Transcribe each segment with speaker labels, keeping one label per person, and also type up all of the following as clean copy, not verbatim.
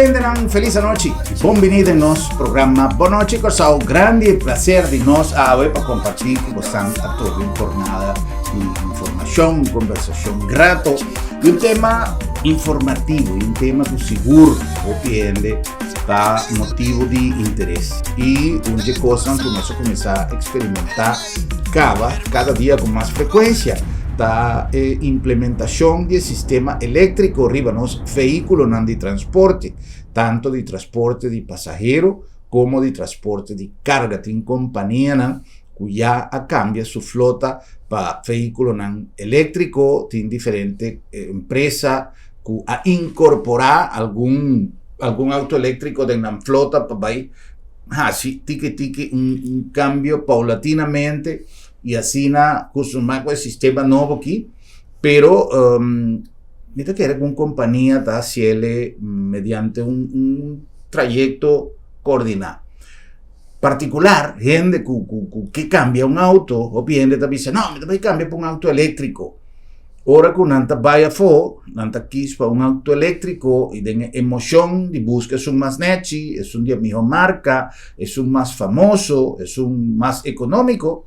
Speaker 1: Oyentenan, felis anochi i bon bini den nos programa Bon Nochi Kòrsou. Grandi plaser di nos awe pa kompartí ku bosan atrobe un jornada di informashon, un kombersashon grato i un tema informativo i un tema ku sigur hopi hende ta motibu di interes. I un dje kosnan ku nos a kuminsá eksperimentá kaba kada dia ku mas frekuensia ta e implementashon di e sistema eléktriko riba nos vehíkulonan di transporte, tanto di transporte di pasahero komo di transporte di karga. Tin kompanianan ku ya a kambia su flota pa vehíkulonan eléktriko, tin diferente empresa ku a inkorporá algun algun outo eléktriko den nan flota pa bai hasi tiki tiki un un kambio paulatinamente i asina kustumá ku e sistema nobo aki, pero mi ta kere ku un kompania ta hasiele mediante un un trayekto koordiná. Partikular hende ku ku ku ke kambia un outo, hopi hende ta bisa no mi ta bai kambia pa un outo eléktriko. Ora ku nan ta bai afó, nan ta kis pa un outo eléktriko i den e emoshon di buska esun mas nèchi, esun di e mihó marka, esun mas famoso, esun mas ekonómiko,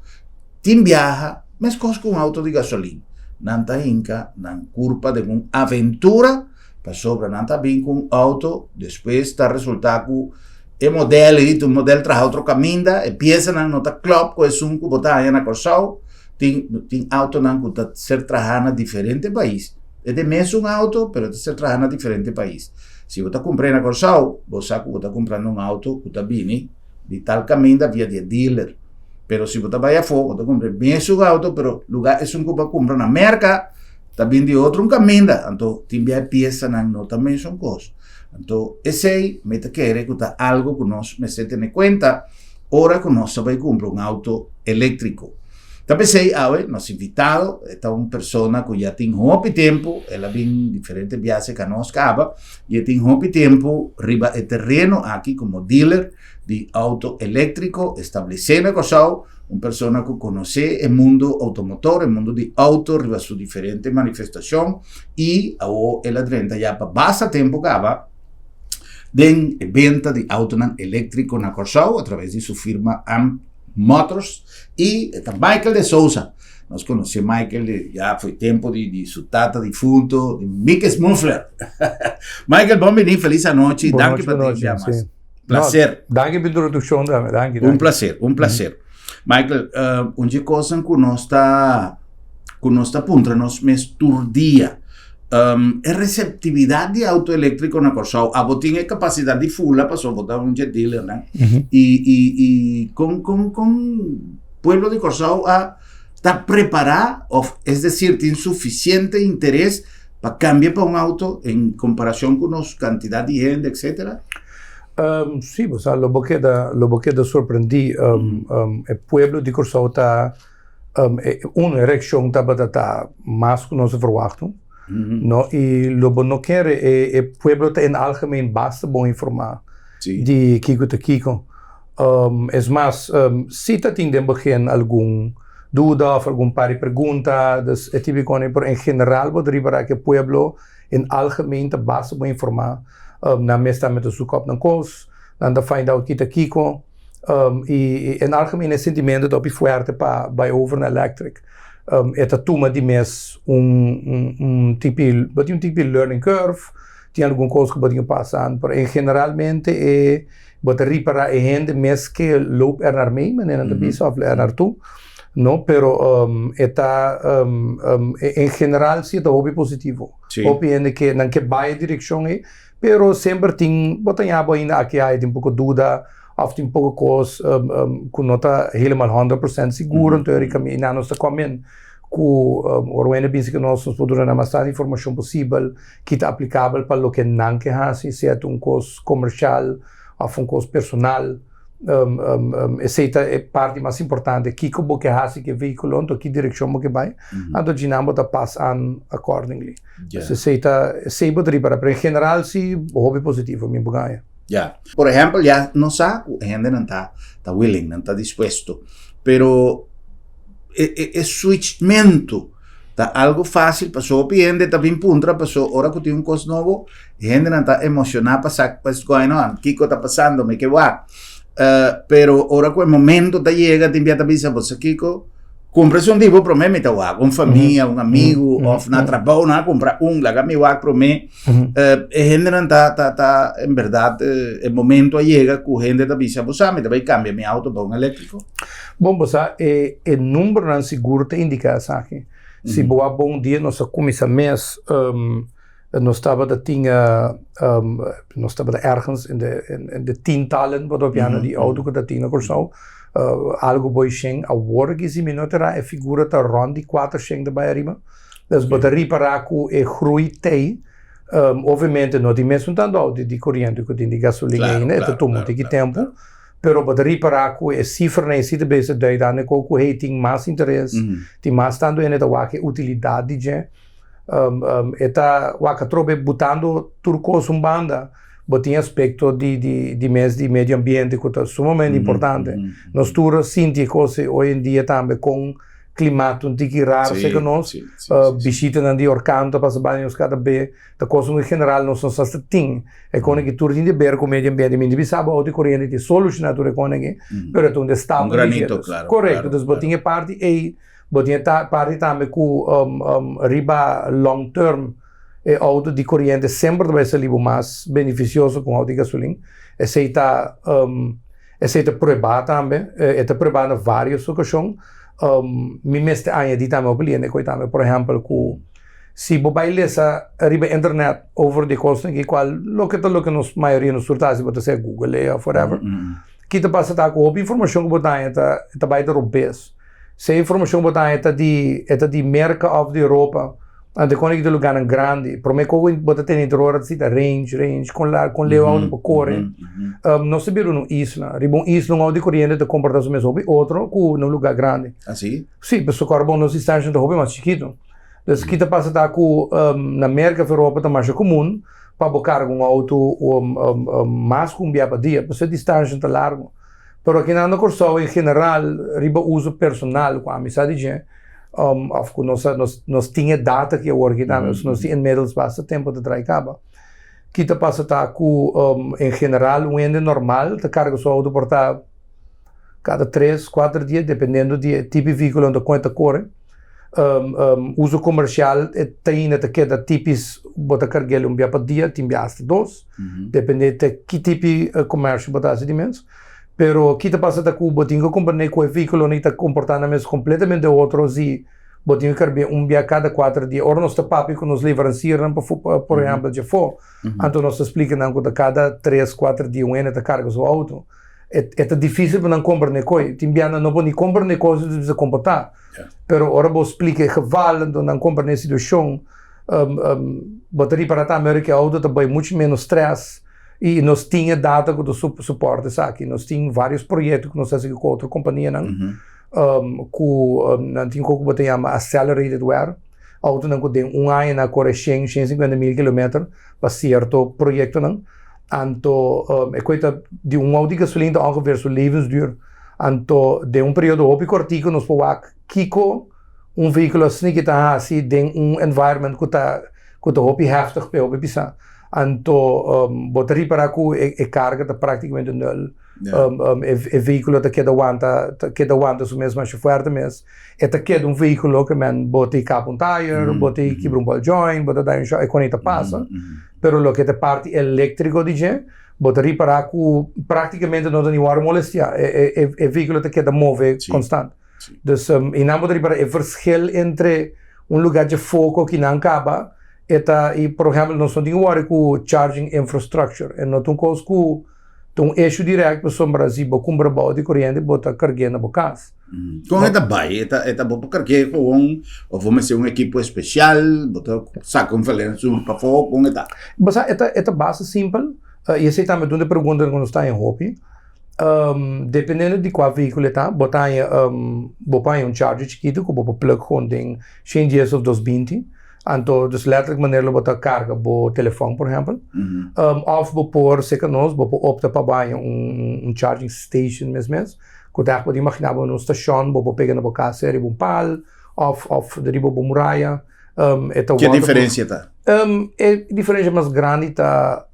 Speaker 1: tin biaha meskos ku un outo di gasolin. Nan ta hinka nan kurpa den un aventura pasobra nan ta bin ku un outo, despues ta resultá ku e modèl ei ta un modèl traha otro kaminda, e piesanan no ta klòp ku esun ku bo ta haña na Kòrsou. Tin tin autonan ku ta ser trahá na diferente pais. E ta e mesun auto, pero e ta ser trahá na diferente pais. Si bo ta kumpr'é na Kòrsou, bo sa ku bo ta kumprando un auto ku ta bini di tal kaminda via di e dealer. Pero si bo ta bai afó, bo ta kumpra e mesun auto, pero lugá esun ku bo a kumpra na Merka ta bini di otro un kaminda. Anto tin bia e piesanan no ta mesun kos. Anto esei mi ta kere ku ta algu ku nos mester tene kuenta. ora ku nos ta bai kumpra un auto eléktriko. Ta p'esei awe nos invitado e ta un persona ku ya tin hopi tempu, el a bin diferente biahe ka nos kaba, i e tin hopi tempu riba e tereno aki komo dealer di auto eléktriko establesé na Kòrsou, un persona ku konosé e mundu outomotor, e mundu di auto riba su diferente manifestashon i awo el a drenta ya pa basta tempu kaba. Den e benta di autonan eléktriko na Kòrsou a traves di su firma Amp Motors i e ta Michael de Sousa. Nos konosé Michael di ya fo'i tempu di di su tata difunto di Mickey Smuffler. Michael bon bini, felis anochi, danki pa tin bia mas. Placer.
Speaker 2: Danki pa introdukshon tambe, danki.
Speaker 1: Un placer, un placer. Michael, un dje kosnan ku nos ta ku nos ta puntra nos mes tur dia. E receptividad di auto eléctrico na Kòrsou, abo tin e capacidad di fula pasobra bo ta un dje dealernan. I i i kon kon kon pueblo di Kòrsou a ta prepará òf es decir tin suficiente interes pa kambia pa un auto en comparacion ku nos cantidad di hende etcetera?
Speaker 2: Sí, bo sa lo bo keda lo bo keda sorprendí. E pueblo di Kòrsou ta. Uno, e reaccion tabata ta mas cu nos a verwachto, no, y lo bo no kere e e pueblo ta en algemeen basta bon informa di kico ta kico. Es mas, si ta tin den begin algun duda of algun par di pregunta, dus e tipo di pero en general bo ta ripara cu e pueblo en algemeen ta basta bon informa, nan mes tambe ta zoek op nan cos, nan ta find out ki ta kico. I en algemeen e sentimentu ta hopi fuerte pa bai over na electric. E ta tuma di mes un un tipi, bo tin un tipi learning curve, tin algun kos ku bo tin ku pasa, pero en generalmente e bo ta ripara e hende mes ke loop er naar mee, manera nan ta bisa, òf er naar toe, no, pero e ta en general si e ta hopi positivo. Hopi hende ke nan ke bai e direkshon ei. Pero semper tin, bo ta ña bo ainda aki ai tin poko duda of tin poko kos ku no ta helemaal 100% sigur, anto e kaminda nos ta kòm in ku ora wende binse ku nos, nos por duna nan mas tantu informashon posibel ki ta aplikabel pa loke nan ke hasi, sea ta un kos komershal of un kos personal. Esei ta e parti mas importante, kiko bo ke hasi ku e vehíkulo, anto ki direkshon bo ke bai, anto djinan bo ta pas aan accordingly. Esei ta, esei bo ta ripara, pero en general si hopi positivo mi por gaña.
Speaker 1: Ya. Por ehèmpel, ya nos sa ku e hendenan ta ta willing, nan ta dispuesto, pero e e e switchmentu. Ta algo fácil paso hopi hende ta bin puntra paso ora ku tin un kos nobo e hendenan ta emoshoná pa sa what's going on, kiko ta pasando, mi ke wak. Pero ora ku e momento ta yega tin bia ta bisa bo sa kiko, kumpra esun di bo promé mi ta wak, un famia, un amigu òf na trabou nan a kumpra un laga mi wak promé. E hendenan ta ta ta en bèrdat e momento a yega ku hende ta bisa bo sa mi ta bai kambia mi outo pa un eléktriko.
Speaker 2: Bon, bo sa e e numbernan sigur ta indiká esaki. Si bo wak bon dia nos a kuminsá mes nos tabata tin nos tabata ergens in de in de tientallen bo ta piano di outo ku ta tin na Kòrsou algu boi shen awor aki si mi no ta erá e figura ta rònt di kuater shen ta bai ariba. Dus bo ta ripará ku e groei t'ei obviamente no tin mesun tantu outo di koriente ku tin di gasolin ainda e ta tuma un tiki tempu. Pero bo ta ripará ku e sifranan ei si ta bezig dui dando e ku hey tin mas interes, tin mas tantu hende ta wak e utilidat di dje. E ta wak atrobe butando tur kos un banda, bo tin aspekto di di di mes di medio ambiente ku ta sumamente importante. Nos tur a sinti e kos ei hoy en dia tambe kon klimato un tiki raro serka nos, bishitanan di orkan ta pasa banda di nos kada be. Ta kos en general nos no sa si tin e kone ki tur tin di ber ku medio ambiente. Mi no bisa bo auto i koriente tin solushoná tur e kone aki, pero e ta un de stap
Speaker 1: Un granito, klaro.
Speaker 2: Korekto, dus bo tin e parti ei, bo tin e parti tambe ku riba long term e auto di koriente semper ta bai sali bo mas benefisioso ku un auto di gasolin. Esei ta esei ta pruebá tambe, e ta pruebá na vários okashon. Mi mester añadí tambe hopi liende koe tambe, por ehèmpel ku. Si bo bai lesa riba internet over di kosnan ki kual loke ta loke nos mayoria nos tur ta hasi bo ta sea google of whatever ki ta pasa ta ku hopi informashon ku bo ta haña ta ta bai ta robes. Si e informashon ku bo ta haña ta di e ta di Merka of di Europa anto kon ki ta lugarnan grandi prome ku bo ta tene tur ora ta sita range range kon largu kon leu auto por kore nos ta bira un isla riba un isla un auto di koriente ta komporta su mes hopi otro ku na un lugar grandi.
Speaker 1: Asi?
Speaker 2: Si pasobra kòrda bo nos distansha ta hopi mas chikitu. Dus ki ta pasa ta ku na Merka of Europa ta masha komun pa bo karga un outo mas ku un bia pa dia, pasobra e distansha ta largu. Pero akinan na Kòrsou en general riba uso personal ku ami sa di dje òf ku nos nos tin e data aki awor aki tambe, nos tin inmiddels basta tempu ta trai kaba. Ki ta pasa ta ku en general un hende normal ta karga su outo por ta kada tres, kuater dia dependiendo di e tipo di vehíkulo unda kon e ta kore. Uso komersial e ta ainda ta keda tipis bo ta karg'el un bia pa dia, tin bia asta dos, depende ta ki tipi komersio bo ta hasi di mes. Pero ki ta pasa ta ku bo tin ku komprende ku e vehíkulonan ta komportá nan mes kompletamente otro si bo tin ku karg'é un bia kada kuater dia. Ora nos ta papia ku nos leveransiernan por ehèmpel djafó, anto nos ta splika nan ku ta kada tres, kuater dia un hende ta karga su outo. E ta difísil pa nan komprende koi. Tin bia nan no por ni komprende kos di bisa komportá. Pero ora bo splika e geval, anto nan komprende e situashon, bo ta ripará tambe ora ku e outo ta bai muchu ménos strès i nos tin e data ku ta supòrt esaki. Nos tin vários proyekto ku nos ta hasi ku otro kompanianan ku nan tin ku bo ta yama accelerated wear, outonan ku den un aña nan a kore shen, shen sinkuenta mil kilometer pa sierto proyektonan. Anto e koe ta di un outo di gasolin ta ongeveer su levensduur. Anto den un periodo hopi kortiku nos por wak kiko un vehikulo asina ta hasi den un environment ku ta ku ta hopi heftig p'e, hopi pisá. Anto bo ta ripará ku e karga ta praktikamente nul. E vehikulo ta keda wanta ta keda wanta su mes masha fuerte mes. E ta keda un vehikulo ke men bo ta kap un tire, bo ta kibra un ball joint, bo ta daña un shòk, e kos ei ta pasa. Pero loke ta e parti eléktriko di dje, bo ta ripará ku práktikamente no ta ni wòrdu molestiá. E vehíkulo ta keda move konstant. Dus i nan bo ta ripará e verschil entre un lugá dje foko ki nan kaba e ta i por ehèmpel nos no tin ku wòrdu ku charging infrastructure. E no ta un kos ku ta un issue dirèkt pasobra si bo kumpra bou di koriente bo ta karg'é na bo kas.
Speaker 1: Kon e ta bai? E ta e ta bo por karg'é gewoon of bo mester un ekipo espesial? Bo ta saka un verlensuur pafó? Kon e ta?
Speaker 2: Bo sa e ta e ta basta simpel i esei tambe ta un di e preguntanan ku nos ta haña hopi. Dependiendo di kua vehíkulo e ta, bo ta haña bo por haña un charger chikitu ku bo por plug gewoon den shen dies of dos binti. Anto dus letterlijk manera lo bo ta karga bo telefòn por ehèmpel. Òf bo por serka nos bo por opta pa bo haña un charging station mes mes. Ku ta por imaginá bo na un stashon bo por pega na bo kas riba un pal. òf riba bo muraya. E ta
Speaker 1: Ke diferensia ta?
Speaker 2: E diferensia mas grandi ta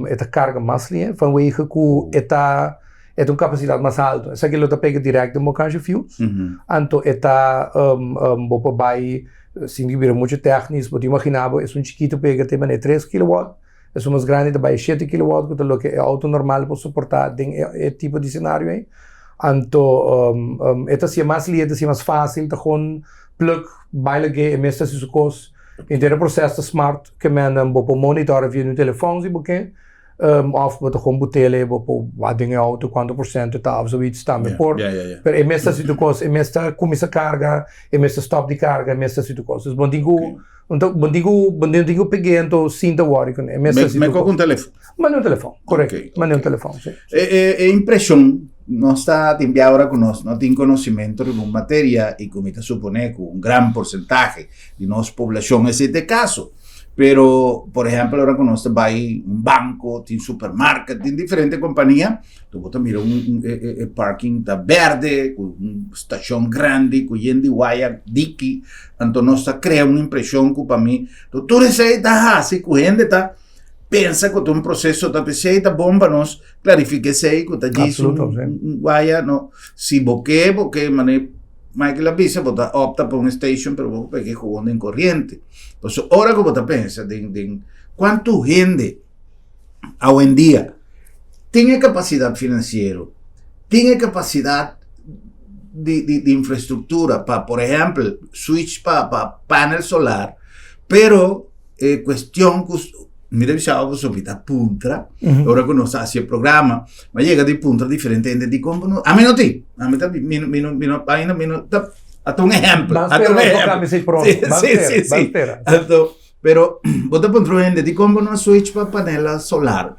Speaker 2: e ta karga mas lihé vanwege ku e ta e ta un kapasidat mas altu. Esaki lo ta pega dirèkt den bo kashi fuse. Anto e ta bo por bai sin di bira muchu tèknis bo ta imaginá bo esun chikitu pega te manera 3 kilowatt, esun mas grandi ta bai 7 kilowatt ku ta loke e outo normal por soportá den e tipo di senario ei. Anto e ta hasié mas lihé, e ta hasié mas fásil, ta kon plug bai lag'é e mes ta hasi su kos. Henter e proces ta smart ke men bo por monitor via di un telefon si bo ke of bo ta kon bo tele bo por wak den e auto kuantu por sento ta of zoiets tambe por pero e mes ta hasi tur kos e mes ta kuminsa karga e mes ta stop di karga e mes ta hasi tur kos dus bo tin ku bo tin ku bo no tin ku peg'é anto sinta wòri kuné e mes ta hasi tur
Speaker 1: kos. Mekor ku un telefon.
Speaker 2: Manda un telefon korekto manda un telefon si.
Speaker 1: E impreshon nos ta tin bia ora ku nos no tin konosimento riba un materia i ku mi ta suponé ku un gran porsentahe di nos poblashon esei ta e kaso. Pero, por ehèmpel, ora ku nos ta bai un banko, tin supermarket, tin diferente kompania, to bo ta mira un e parking ta bèrdè, ku un stashon grandi, ku yen di waya diki, anto nos ta krea un impreshon ku pa mi tur esei ta hasi ku hende ta pensa ku ta un proseso ta p'esei ta bon pa nos klarifiká esei ku ta djis un waya no si bo ke bo ke manera Michael a bisa bo ta opta pa un station pero bo peke gewoon den koriente pasobra ora ku bo ta pensa den den kuantu hende awendia tin e kapasidat finansiero tin e kapasidat di di di infrastruktura pa por ehèmpel switch pa pa panel solar pero E cuestion cu mi ta bisa bo pasobra mi ta puntra, ora cu nos ta haci e programa, mi a yega di puntra diferente hende dicon bo no, ami no tin, ami ta mi no mi no mi no ainda mi no ta, ata un ehempel,
Speaker 2: Ban
Speaker 1: ata
Speaker 2: spera
Speaker 1: un
Speaker 2: nos
Speaker 1: ehempel.
Speaker 2: cambia esey pronto,
Speaker 1: Sí,
Speaker 2: ban
Speaker 1: sí,
Speaker 2: spera,
Speaker 1: sí,
Speaker 2: ban
Speaker 1: sí.
Speaker 2: spera.
Speaker 1: Anto, pero bo ta puntra un hende dicon bo no a switch pa panela solar,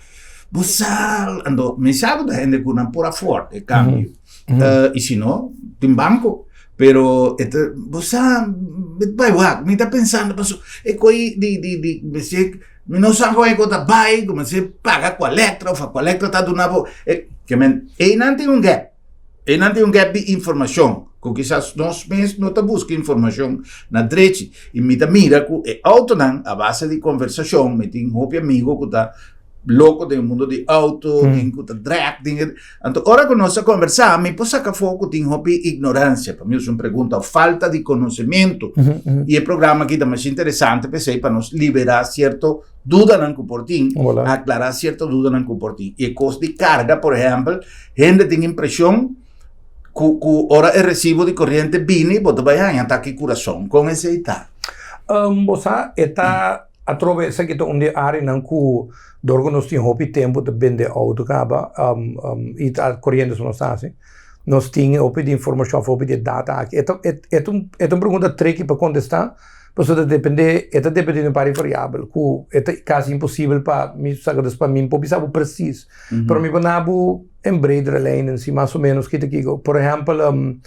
Speaker 1: bo sa, anto mi sa cu ta hende cu nan por afford e cambio. Y si no, tin banco. Pero e ta, bo sa, mi ta bai wak, mi ta pensando paso e koi di di di mester, mi no sa kon e kos ta bai, ku mester paga ku Electra of ku Electra ta duna bo, e ke men einan tin un gap, einan tin un gap di informashon ku kisas nos mes no ta buska informashon na drechi y mi ta mira ku e autonan a base di konversashon, mi tin hopi amigo ku ta loko den e mundo di auto, tin ku ta drag, tin. Anto ora ku nos a kombersá, mi por saka afó ku tin hopi ignoransia, pa mi usa un pregunta, òf falta di konosementu. I e programa aki ta masha interesante p'esei, pa nos liberá sierto dudanan ku por tin, aklará sierto dudanan ku por tin. I e kos di karga, por ehèmpel, hende tin impreshon ku ku ora e resibo di koriente bini, bo ta bai haña atake kurason. Kon esei ta?
Speaker 2: Bo sa, e ta. Atrobe esaki ta un di e áreanan ku dor ku nos tin hopi tempu ta bende outo kaba i ta koriendo su nos ta hasi, nos tin hopi di informashon òf hopi di e data aki. E ta e ta e ta un pregunta tricky pa kontestá pasobra ta dependé e ta dependé di un par di variabel ku e ta kasi imposibel pa mi saka dus pa mi por bisa bo presis. Pero mi por na bo en bredere lijnen si mas o menos kita kiko. Por ehèmpel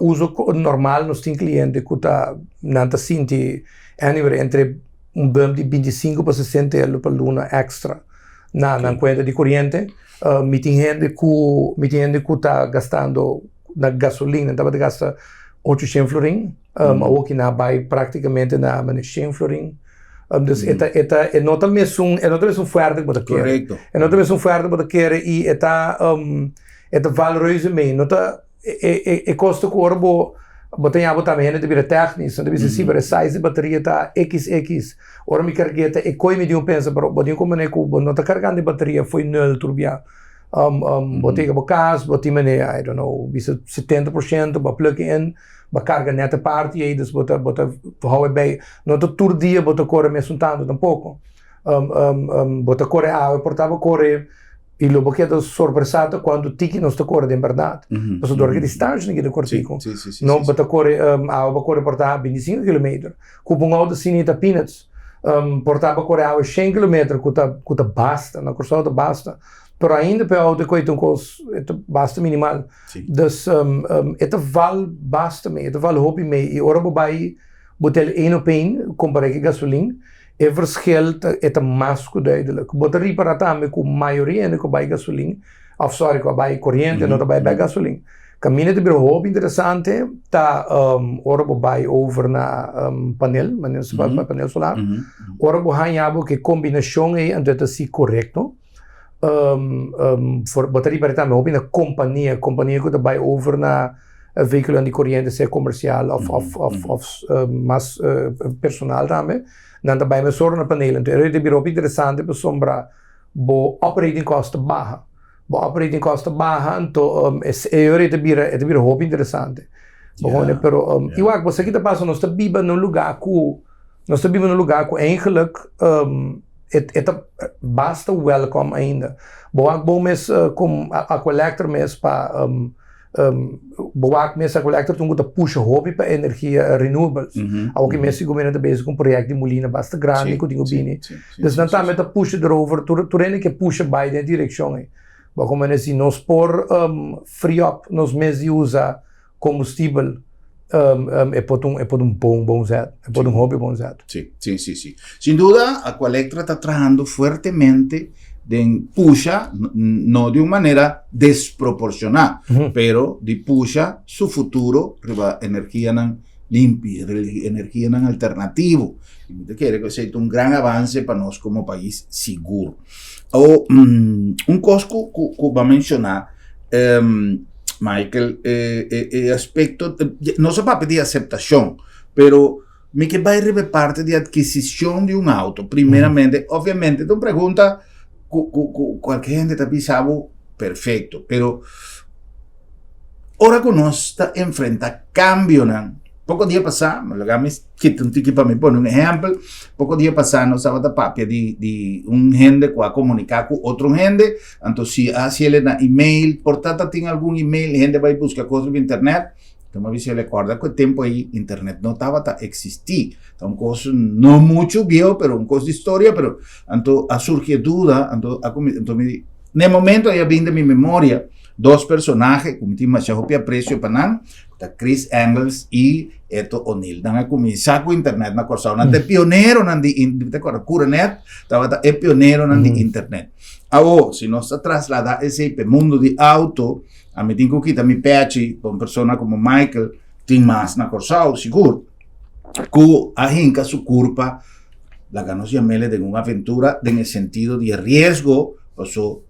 Speaker 2: uso normal nos tin kliente ku ta nan ta sinti Anyway, entre un bump di 25 pa 60 euro pa luna extra na nan cuenta di coriente. Mi tin hende cu, mi tin hende cu ta gastando na gasolina, nan tabata gasta 800 florin, awor ki nan a bay practicamente na mane 100 florin. Dus e ta, e ta, e no ta mesun, e no ta mesun fuerte cu bo ta kere. E no ta mesun fuerte cu bo ta kere y e ta, e ta val reuze mee. No ta. E kosto ku ora bo bo ta yama tambe hende ta bira tèknis, nan ta bisa si pero e size di bateria ta xx, ora mi karg'é ta e koi mi tin ku pensa pero bo tin ku manera ku bo no ta kargando e bateria fo'i nul tur bia. Bo ta yega bo kas bo tin manera I don't know bisa 70% bo a plug in bo a karga nèt e parti ei dus bo ta bo ta hou e bei. No ta tur dia bo ta kore mesun tantu tampoko. Bo ta kore awe por ta bo kore. I lo bo keda sorpresá ta kuantu tiki nos ta kore den bèrdat. Pasobra dor ku e distansha nan keda kortiku. No bo ta kore awe bo kore por ta 25 kilometer. Ku pa un outo asina e ta peanuts. Por ta bo kore awe 100 kilometer ku ta ku ta basta. Na Kòrsou ta basta. Pero ainda pa e outo e ta un kos e ta basta minimal. Dus e ta val basta mee, e ta val hopi mee. I ora bo bai bo tel één op één kompará ku e gasolin. E verschil ta e ta mas ku duidelijk. Bo ta ripara tambe ku mayoria hende ku bai gasolin, òf sòri ku a bai koriente no ta bai bek gasolin. Kaminda ta bira hopi interesante ta ora bo bai over na panel, manera nos ta papia panel solar, ora bo haña bo ku e kombinashon ei anto e ta si korekto. Bo ta ripara tambe hopi na kompania, kompania ku ta bai over na vehíkulonan di koriente sea komersial òf òf òf òf mas personal tambe, nan ta bai mesora na panel. Anto e ta bira hopi interesante pasobra bo operating cost ta baha. Bo operating cost ta baha, anto e ora e ta bira e ta bira hopi interesante. Bo hoor pero i wak bo sa ki ta pasa nos ta biba na un lugá ku nos ta biba na un lugá ku eigenlijk e ta basta welkom ainda. Bo wak bo mes kom Aqualectra mes pa Bo wak mes Aqualectra ta un ku ta pusha hopi pa energia renewables. Awoki mes si gobierno ta bezig ku un proyekto di mulina basta grandi ku tin ku bini. Dus nan tambe ta pusha erover, tur hende ke pusha bai den e direkshon ei. Bo a komprende si nos por free up nos mes di usa kombustibel e por ta un e por ta un bon bon zet, e por ta un hopi bon zet.
Speaker 1: Si, si, si, si. Sin duda Aqualectra ta trahando fuertemente den pusha, no di un manera desproporcioná, pero di pusha su futuro riba energianan limpi, energianan alternativo. Y mi ta kere ku esei ta un gran avance pa nos komo pais sigur. Awo, un kos ku ku ku bo a menshoná, Michael, e e e aspekto, nos a papia di aseptashon, pero Mi ke bai riba e parti di adquisicion di un auto. Primeramente, obviamente, ta un pregunta ku ku ku kualke hende ta bisa bo perfecto, pero ora ku nos ta enfrenta cambionan, poko dia pasá, laga mi kita un tiki pa mi pone un ehempel, poko dia pasá nos tabata papia di di un hende ku a komuniká ku otro hende, anto si a hasi el na email, por ta ta tin algun email, hende bai buska kos riba internet, Yo me bisa recorda cu e tempo ey internet no tabata existi. Ta un cos no mucho viejo, pero un cos di historia, pero anto a surgi e duda, anto a cuminsa, anto mi di, na e momento ey a bin den mi memoria dos personahe cu mi tin masha hopi aprecio pa nan, cu ta Chris Engels y Eto O'Neill. Nan a cuminsa cu internet na Corsou. Nan ta e pioneronan di, mi ta corda, Curanet tabata e pioneronan di internet. Awo, si nos ta traslada esey pa e mundo di auto, Ami tin ku kita mi pechi pa un persona komo Michael tin mas na Kòrsou sigur ku a hinka su kurpa laga nos yam'el den un aventura den e sentido di e riesgo paso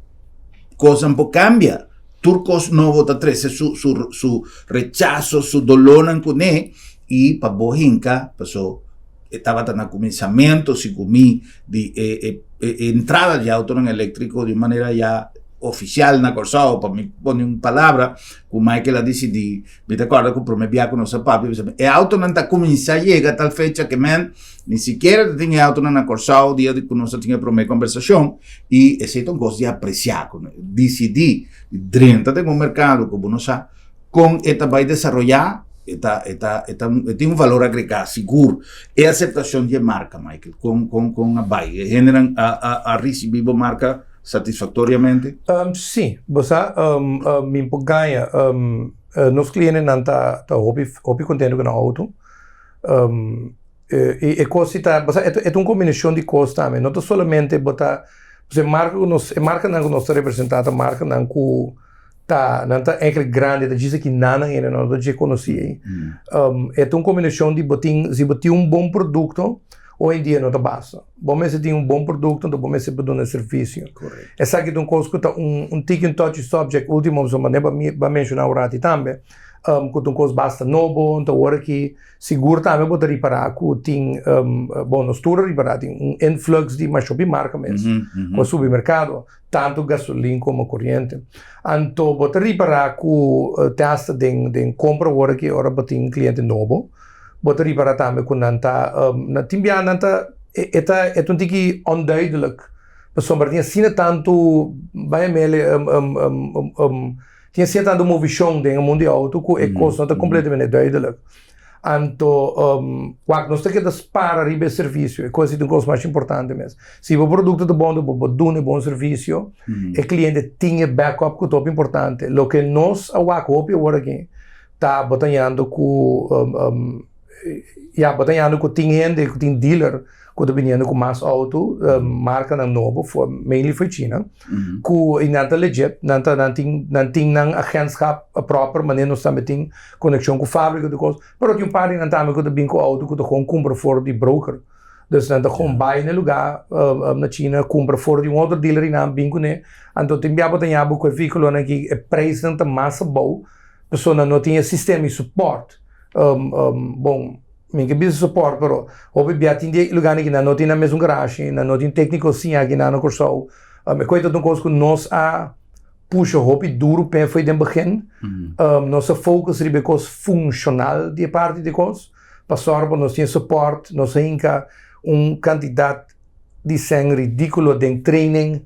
Speaker 1: kosnan por kambia tur kos nobo ta trese su su su rechaso su dolónan kuné i pa bo hinka paso e tabata na kuminsamentu segun mi di e e e entrada di autonan eléktriko di un manera ya ofisial na Kòrsou pa mi pone un palabra ku Michael a disidí mi ta kòrda ku promé bia ku nos a papia bisa mi e autonan ta kuminsá yega tal fecha ke men ni sikiera ta tin e autonan na Kòrsou dia ku nos a tin e promé kombersashon i esei ta un kos di apresiá ku disidí di drenta den un merkado ku bo no sa kon e ta bai desaroyá e ta e ta e ta e tin un valor agregá sigur e aseptashon di e marka Michael kon kon kon a bai e hendenan a a a risibí bo marka satisfaktoriamente?
Speaker 2: Sí, bo sa mi por gaña nos klientenan ta ta hopi hopi kontento ku nan outo i e kos si ta bo sa e ta un kombinashon di kos tambe no ta solamente bo ta pasobra e marka ku nos e markanan ku nos ta representá ta markanan ku ta nan ta eigenlijk grandi ta djis aki nan nan hende no ta dje konosí ei e ta un kombinashon di bo tin si bo tin un bon produkto hoy en dia no ta basta bo mester tin un bon produkto anto bo mester por duna servisio esaki ta un kos ku ta un un tiki un touchy subject ultimo pasobra manera bo a menshoná un rati tambe ku ta un kos basta nobo anto awor aki sigur tambe bo ta ripará ku tin bon nos tur a ripará tin un influx di masha hopi marka mes ku a subi merkado. Tantu gasolin komo koriente. Anto bo ta ripará ku te hasta den den kompra awor aki ora bo tin kliente nobo, bo ta ripará tambe ku nan ta nan tin bia nan ta e ta e ta un tiki onduidelijk pasobra tin asina tantu bai a mele tin asina tantu movishon den e mundu di outo ku e kos no ta kompletamente duidelijk. Anto, wak, nos ta keda spara riba e servisio, e kos ei ta un kos mas importante mes. Si bo produkto ta bon, bo por duna e bon servisio, e kliente tin e backup ku ta hopi importante. Loke nos a wak hopi awor aki ta bo ta yendo ku Ya, bo ta yendo ku tin hende, ku tin dealer ku ta biniendo ku mas outo, markanan nobo, for, mainly for China, ku i nan ta legit, nan ta, nan tin, nan tin nan agentschap proper, manera nos tambe tin konekshon ku fabrika tur kos, pero tin un par di nan tambe ku ta bin ku outo ku ta gewoon kumpra for di broker. Dus nan ta gewoon bai na e lugá na China, kumpra for di un otro dealer i nan bin kuné. Anto tin bia bo ta yabu ku e vehíkulonan aki e preisnan ta mas abou, pasobra nan no tin e sistema di support. Bon, mi ke bisa support, pero hopi bia tin di e lugánan aki nan no tin nan mesun garashi, nan no tin tékniko siña aki nan na Kòrsou. E kos ta un kos ku nos a pusha hopi duru p'e fo'i den begin. Nos a focus riba e kos funshonal di e parti di e kos, pa sòru pa nos tin e support, nos a hinka un kantidat di sèn ridíkulo den training,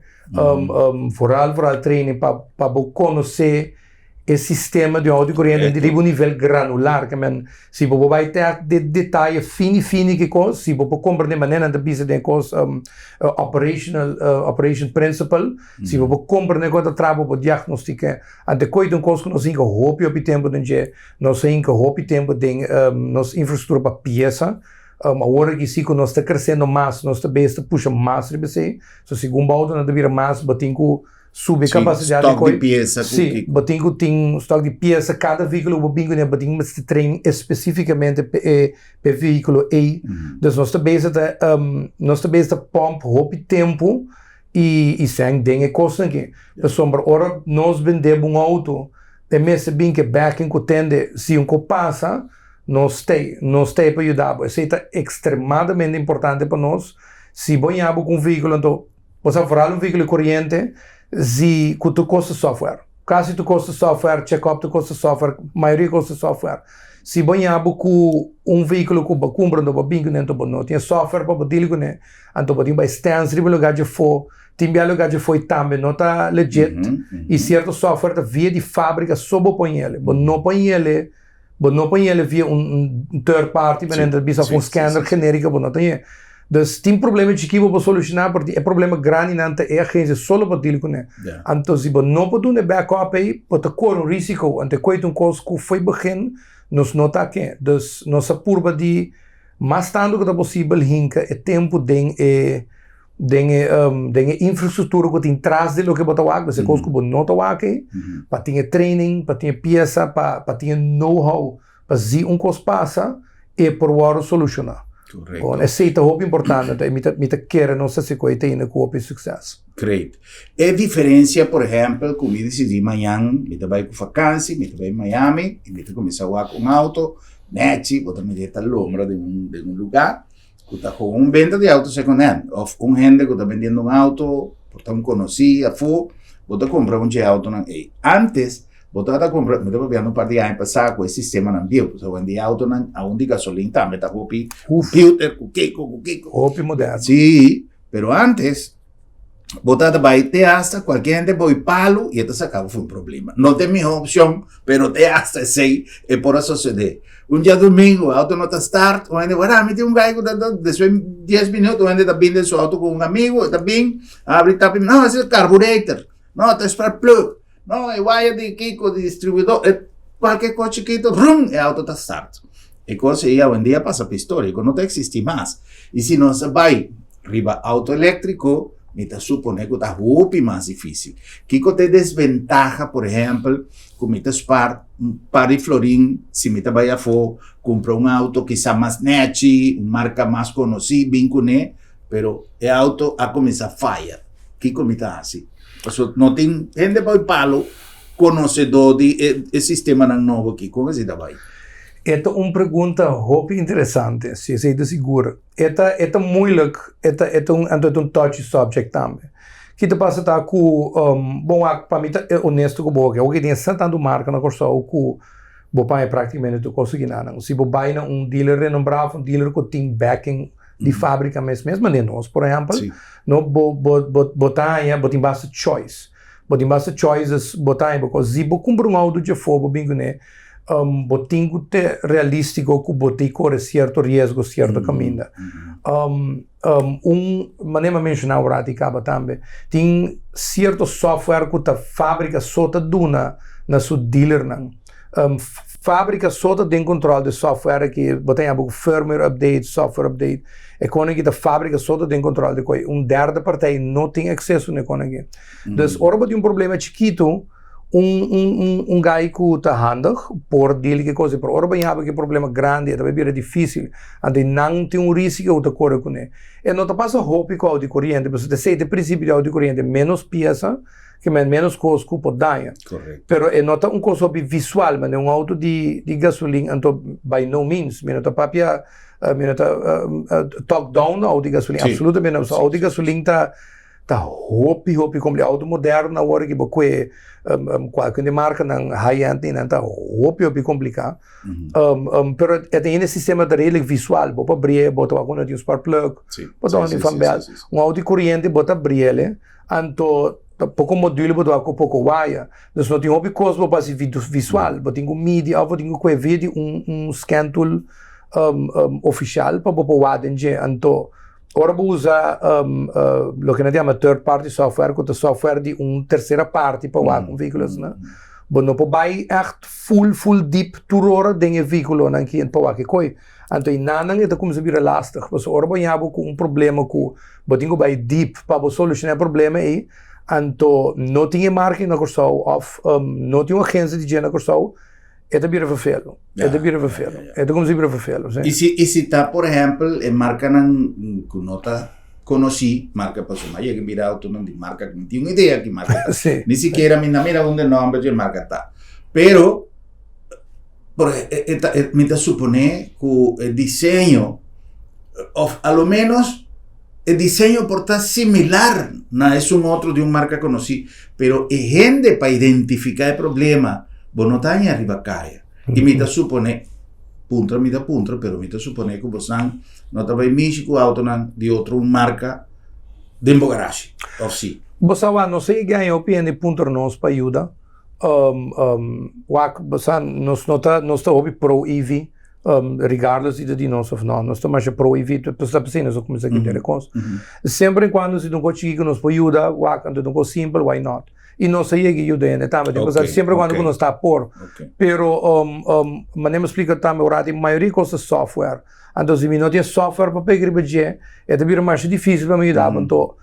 Speaker 2: vooral vooral training pa pa bo konosé e sistema di un auto koriente riba un nivel granular, ke men si bo por bai te de detaye fini fini ki kos, si bo por komprende manera nan ta bisa den e kos operational operation principle, si bo por komprende kon ta traha bo por diagnostik'é. Ante koe ta un kos ku nos hinka hopi hopi tempu den dje, nos a hinka hopi tempu den nos infrastruktura pa piesa, awor aki si ku nos ta kresiendo mas nos ta bes ta pusha mas riba esei, so segun bo autonan ta bira mas bo tin ku subi kapasidat di
Speaker 1: Stok di piesa ku
Speaker 2: Sí, bo tin ku tin stok di piesa, kada vehíkulo ku bo bin kuné bo tin mester train espesífikamente pa e pa e vehíkulo ei. Dus nos ta bezig ta nos ta bezig ta pòmp hopi tempu i i sèn den e kosnan aki. Pasobra ora nos bende bo un outo e mester bin ku e backing ku tende si un kos pasa nos t'ei, nos t'ei pa yuda bo. Esei ta ekstremadamente importante pa nos. Si bo ña bo ku un vehíkulo anto Bo sa foral un vehículo di koriente si ku tur kos ta software. Kasi tur kos ta software, check up tur kos ta software, mayoria kos ta software. Si bo ña bo ku un vehículo ku bo kumpra anto bo bin kuné anto bo no tin e software pa bo deal kuné, anto bo tin bai stèns riba lugar djafó, tin bia lugar djafó i tambe no ta legit i sierto software ta via di fábrika so bo por ñele, bo no por ñele, bo no por ñele via un third party manera ta bisa of un scanner genérico bo no ta ñe. Dus tin problema chikí bo por solushoná pero e problema grandinan ta e agensia solo por deal kuné. Anto si bo no por duna e backup ei bo ta kore un risiko anto e koe ta un kos ku fo'i begin nos no ta ke. Dus nos a purba di mas tantu ku ta posibel hinka e tempu den e den e den e infrastruktura ku tin tras di loke bo ta wak, dus e kos ku bo no ta wak ei, pa tin e training, pa tin e piesa, pa pa tin e know how, pa si un kos pasa e por wòrdu solushoná.
Speaker 1: Korekto.
Speaker 2: Esei ta hopi importante, anto mi ta mi ta kere nos ta hasi ku e ta yendo ku hopi sukses.
Speaker 1: Great. E diferensia, por ehèmpel, ku mi disidí mañan mi ta bai ku fakansi, mi ta bai Miami i mi ta kuminsá wak un auto, nèchi, bo ta mira e ta lombra den un den un lugá, ku ta ku un benta di auto second hand of un hende ku ta bendiendo un auto por ta un konosí afó bo ta kumpra un dje autonan ei. Antes bo tabata kumpra, mi ta papiando un par di aña pasá ku e sistemanan bieu, pasobra hoy-en-dia autonan aun di gasolin tambe ta hopi computer ku kiko ku kiko.
Speaker 2: Hopi moderno.
Speaker 1: Sí, pero antes Bo ta bai te hasta cualquier hende boy palo y e ta saca bo fu problema. No ta e miho opcion, pero te hasta esey e por a sucede. Un diadomingo, auto no ta start, un hende, bueno, mi tin un guy cu ta, ta, despues dies minuto un hende ta bin den su auto cu un amigo, e ta bin, abri tapi, no, ese es carburetor, no, ta spark plug, no, e wire di kico, di distribuidor, e cualkier cos chikito, rum, e auto ta start. E cos ey awendia a pasa pa historia, cu no ta existi mas. Y si nos a bay Riba auto eléktriko mi ta suponé ku ta hopi mas difísil. Kiko ta e desbentaha, por ehèmpel, ku mi ta spar un par di florin si mi ta bai afó kumpra un auto kisá mas nèchi, un marka mas konosí bin kuné, pero e auto a kuminsá faya. Kiko mi ta hasi? Pasobra no tin hende bai palo konosedó di e sistemanan nobo aki. Kon esei ta bai?
Speaker 2: E ta un pregunta hopi interesante, si esei ta sigur. E ta e ta moeilijk, e ta e ta un anto e ta un touchy subject tambe. Ki ta pasa ta ku bon wak pa mi ta honesto ku bo awor tin asina tantu marka na Kòrsou ku bo paña praktikamente tur kos aki nan. Si bo bai na un dealer renombrá òf un dealer ku tin backing di fábrika mes mes manera nos por ehèmpel no bo bo bo bo ta haña bo tin basta choice. Bo tin basta choices bo ta haña bo si bo kumpra un outo dje afó bo bin kuné bo tin ku te realístiko ku bo tin kore sierto riesgo sierto kaminda. Un manera mi a menshoná un ratu i kaba tambe, tin sierto software ku ta fábrika so ta duna na su dealernan. Fábrika so ta den kontrol di software aki, bo ta yama ku firmware update, software update. E kon aki ta fábrika so ta den kontrol di koi. Un derde partij no tin akseso na e kon aki. Dus ora bo tin un problema chikitu, un un un un guy ku ta handig por deal ku e kos, pero ora bo yaba ku e problema grandi e ta bai bira difísil. Anto nan tin un risiko ku ta kore kuné. E no ta pasa hopi ku auto di koriente, pasobra esei ta e prinsipio di auto di koriente, ménos piesa, Ke men menos kos ku por daña.
Speaker 1: Correcto.
Speaker 2: Pero e no ta un kos hopi visual, manera un auto di di gasolin, anto by no means mi no ta papia, mi no ta talk down na auto di gasolin,
Speaker 1: Sí.
Speaker 2: absolutamente no.
Speaker 1: Sí,
Speaker 2: Auto di
Speaker 1: sí.
Speaker 2: gasolin ta ta hopi hopi kompli, auto moderno awor ki bo kue kualke un di markanan high end nan ta hopi hopi kompliká. Pero e ta hende sistema ta redelijk visual, bo por brie, bo ta wak unda tin un spark plug,
Speaker 1: Sí,
Speaker 2: bo ta
Speaker 1: sí,
Speaker 2: wak
Speaker 1: sí,
Speaker 2: un fan
Speaker 1: sí,
Speaker 2: bel.
Speaker 1: sí, sí, sí.
Speaker 2: Un auto di koriente bo ta briele, Anto ta poko module bo ta wak ku poko waya. Dus no tin hopi kos bo por hasi visual. Bo tin ku midi òf bo tin ku kue via di un un scan tool ofishal pa bo por wak den dje. Anto ora bo usa loke nan ta yama third party software ku ta software di un tersera parti pa wak un vehíkulo asina, bo no por bai ègt full full deep tur ora den e vehíkulonan ki pa wak e koi. Anto e nannan e ta kuminsá bira lastig, pasobra ora bo haña bo ku un problema ku bo tin ku bai deep pa bo solushoná e problema ei, anto no tin e marka na Kòrsou òf no tin un agensia di dje na Kòrsou, e ta bira vervelu, e ta bira vervelu, e ta kuminsá bira vervelu, si.
Speaker 1: I si i si ta por ehèmpel e markanan ku no ta konosí, marka pasobra mi a yega bira outonan di marka ku mi tin un idea ki marka ta, ni sikiera mi no a mira unda e nòmber dje marka ta, pero. Por e ta e mi ta suponé ku e diseño òf a lo ménos e diseño por ta similar na esun otro di un marka konosí, pero e hende pa identifiká e problema bo no ta haña riba kaya. I mi ta suponé, puntra mi ta puntra, pero mi ta suponé ku bosan no ta bai mishi ku outonan di otro marka den bo garashi, òf si?
Speaker 2: Bo sa wak, nos a yega haña hopi hende puntra nos pa yuda. Wak, bo sa, nos no ta, nos ta hopi pro EV, regardless si ta di nos of no, nos ta masha pro EV, ta p'esei nos a kuminsá kende e kos. Semper en kuando si ta un kos chiki ku nos por yuda, wak, anto ta un kos simpel, why not? I nos a yega yuda hende tambe, tin pasá semper en kuando ku nos ta por. Pero, manera mi a splika tambe un ratu, mayoria kos ta software. Anto si mi no tin e software pa pega riba dje, e ta bira masha difísil pa mi yuda bo. Anto,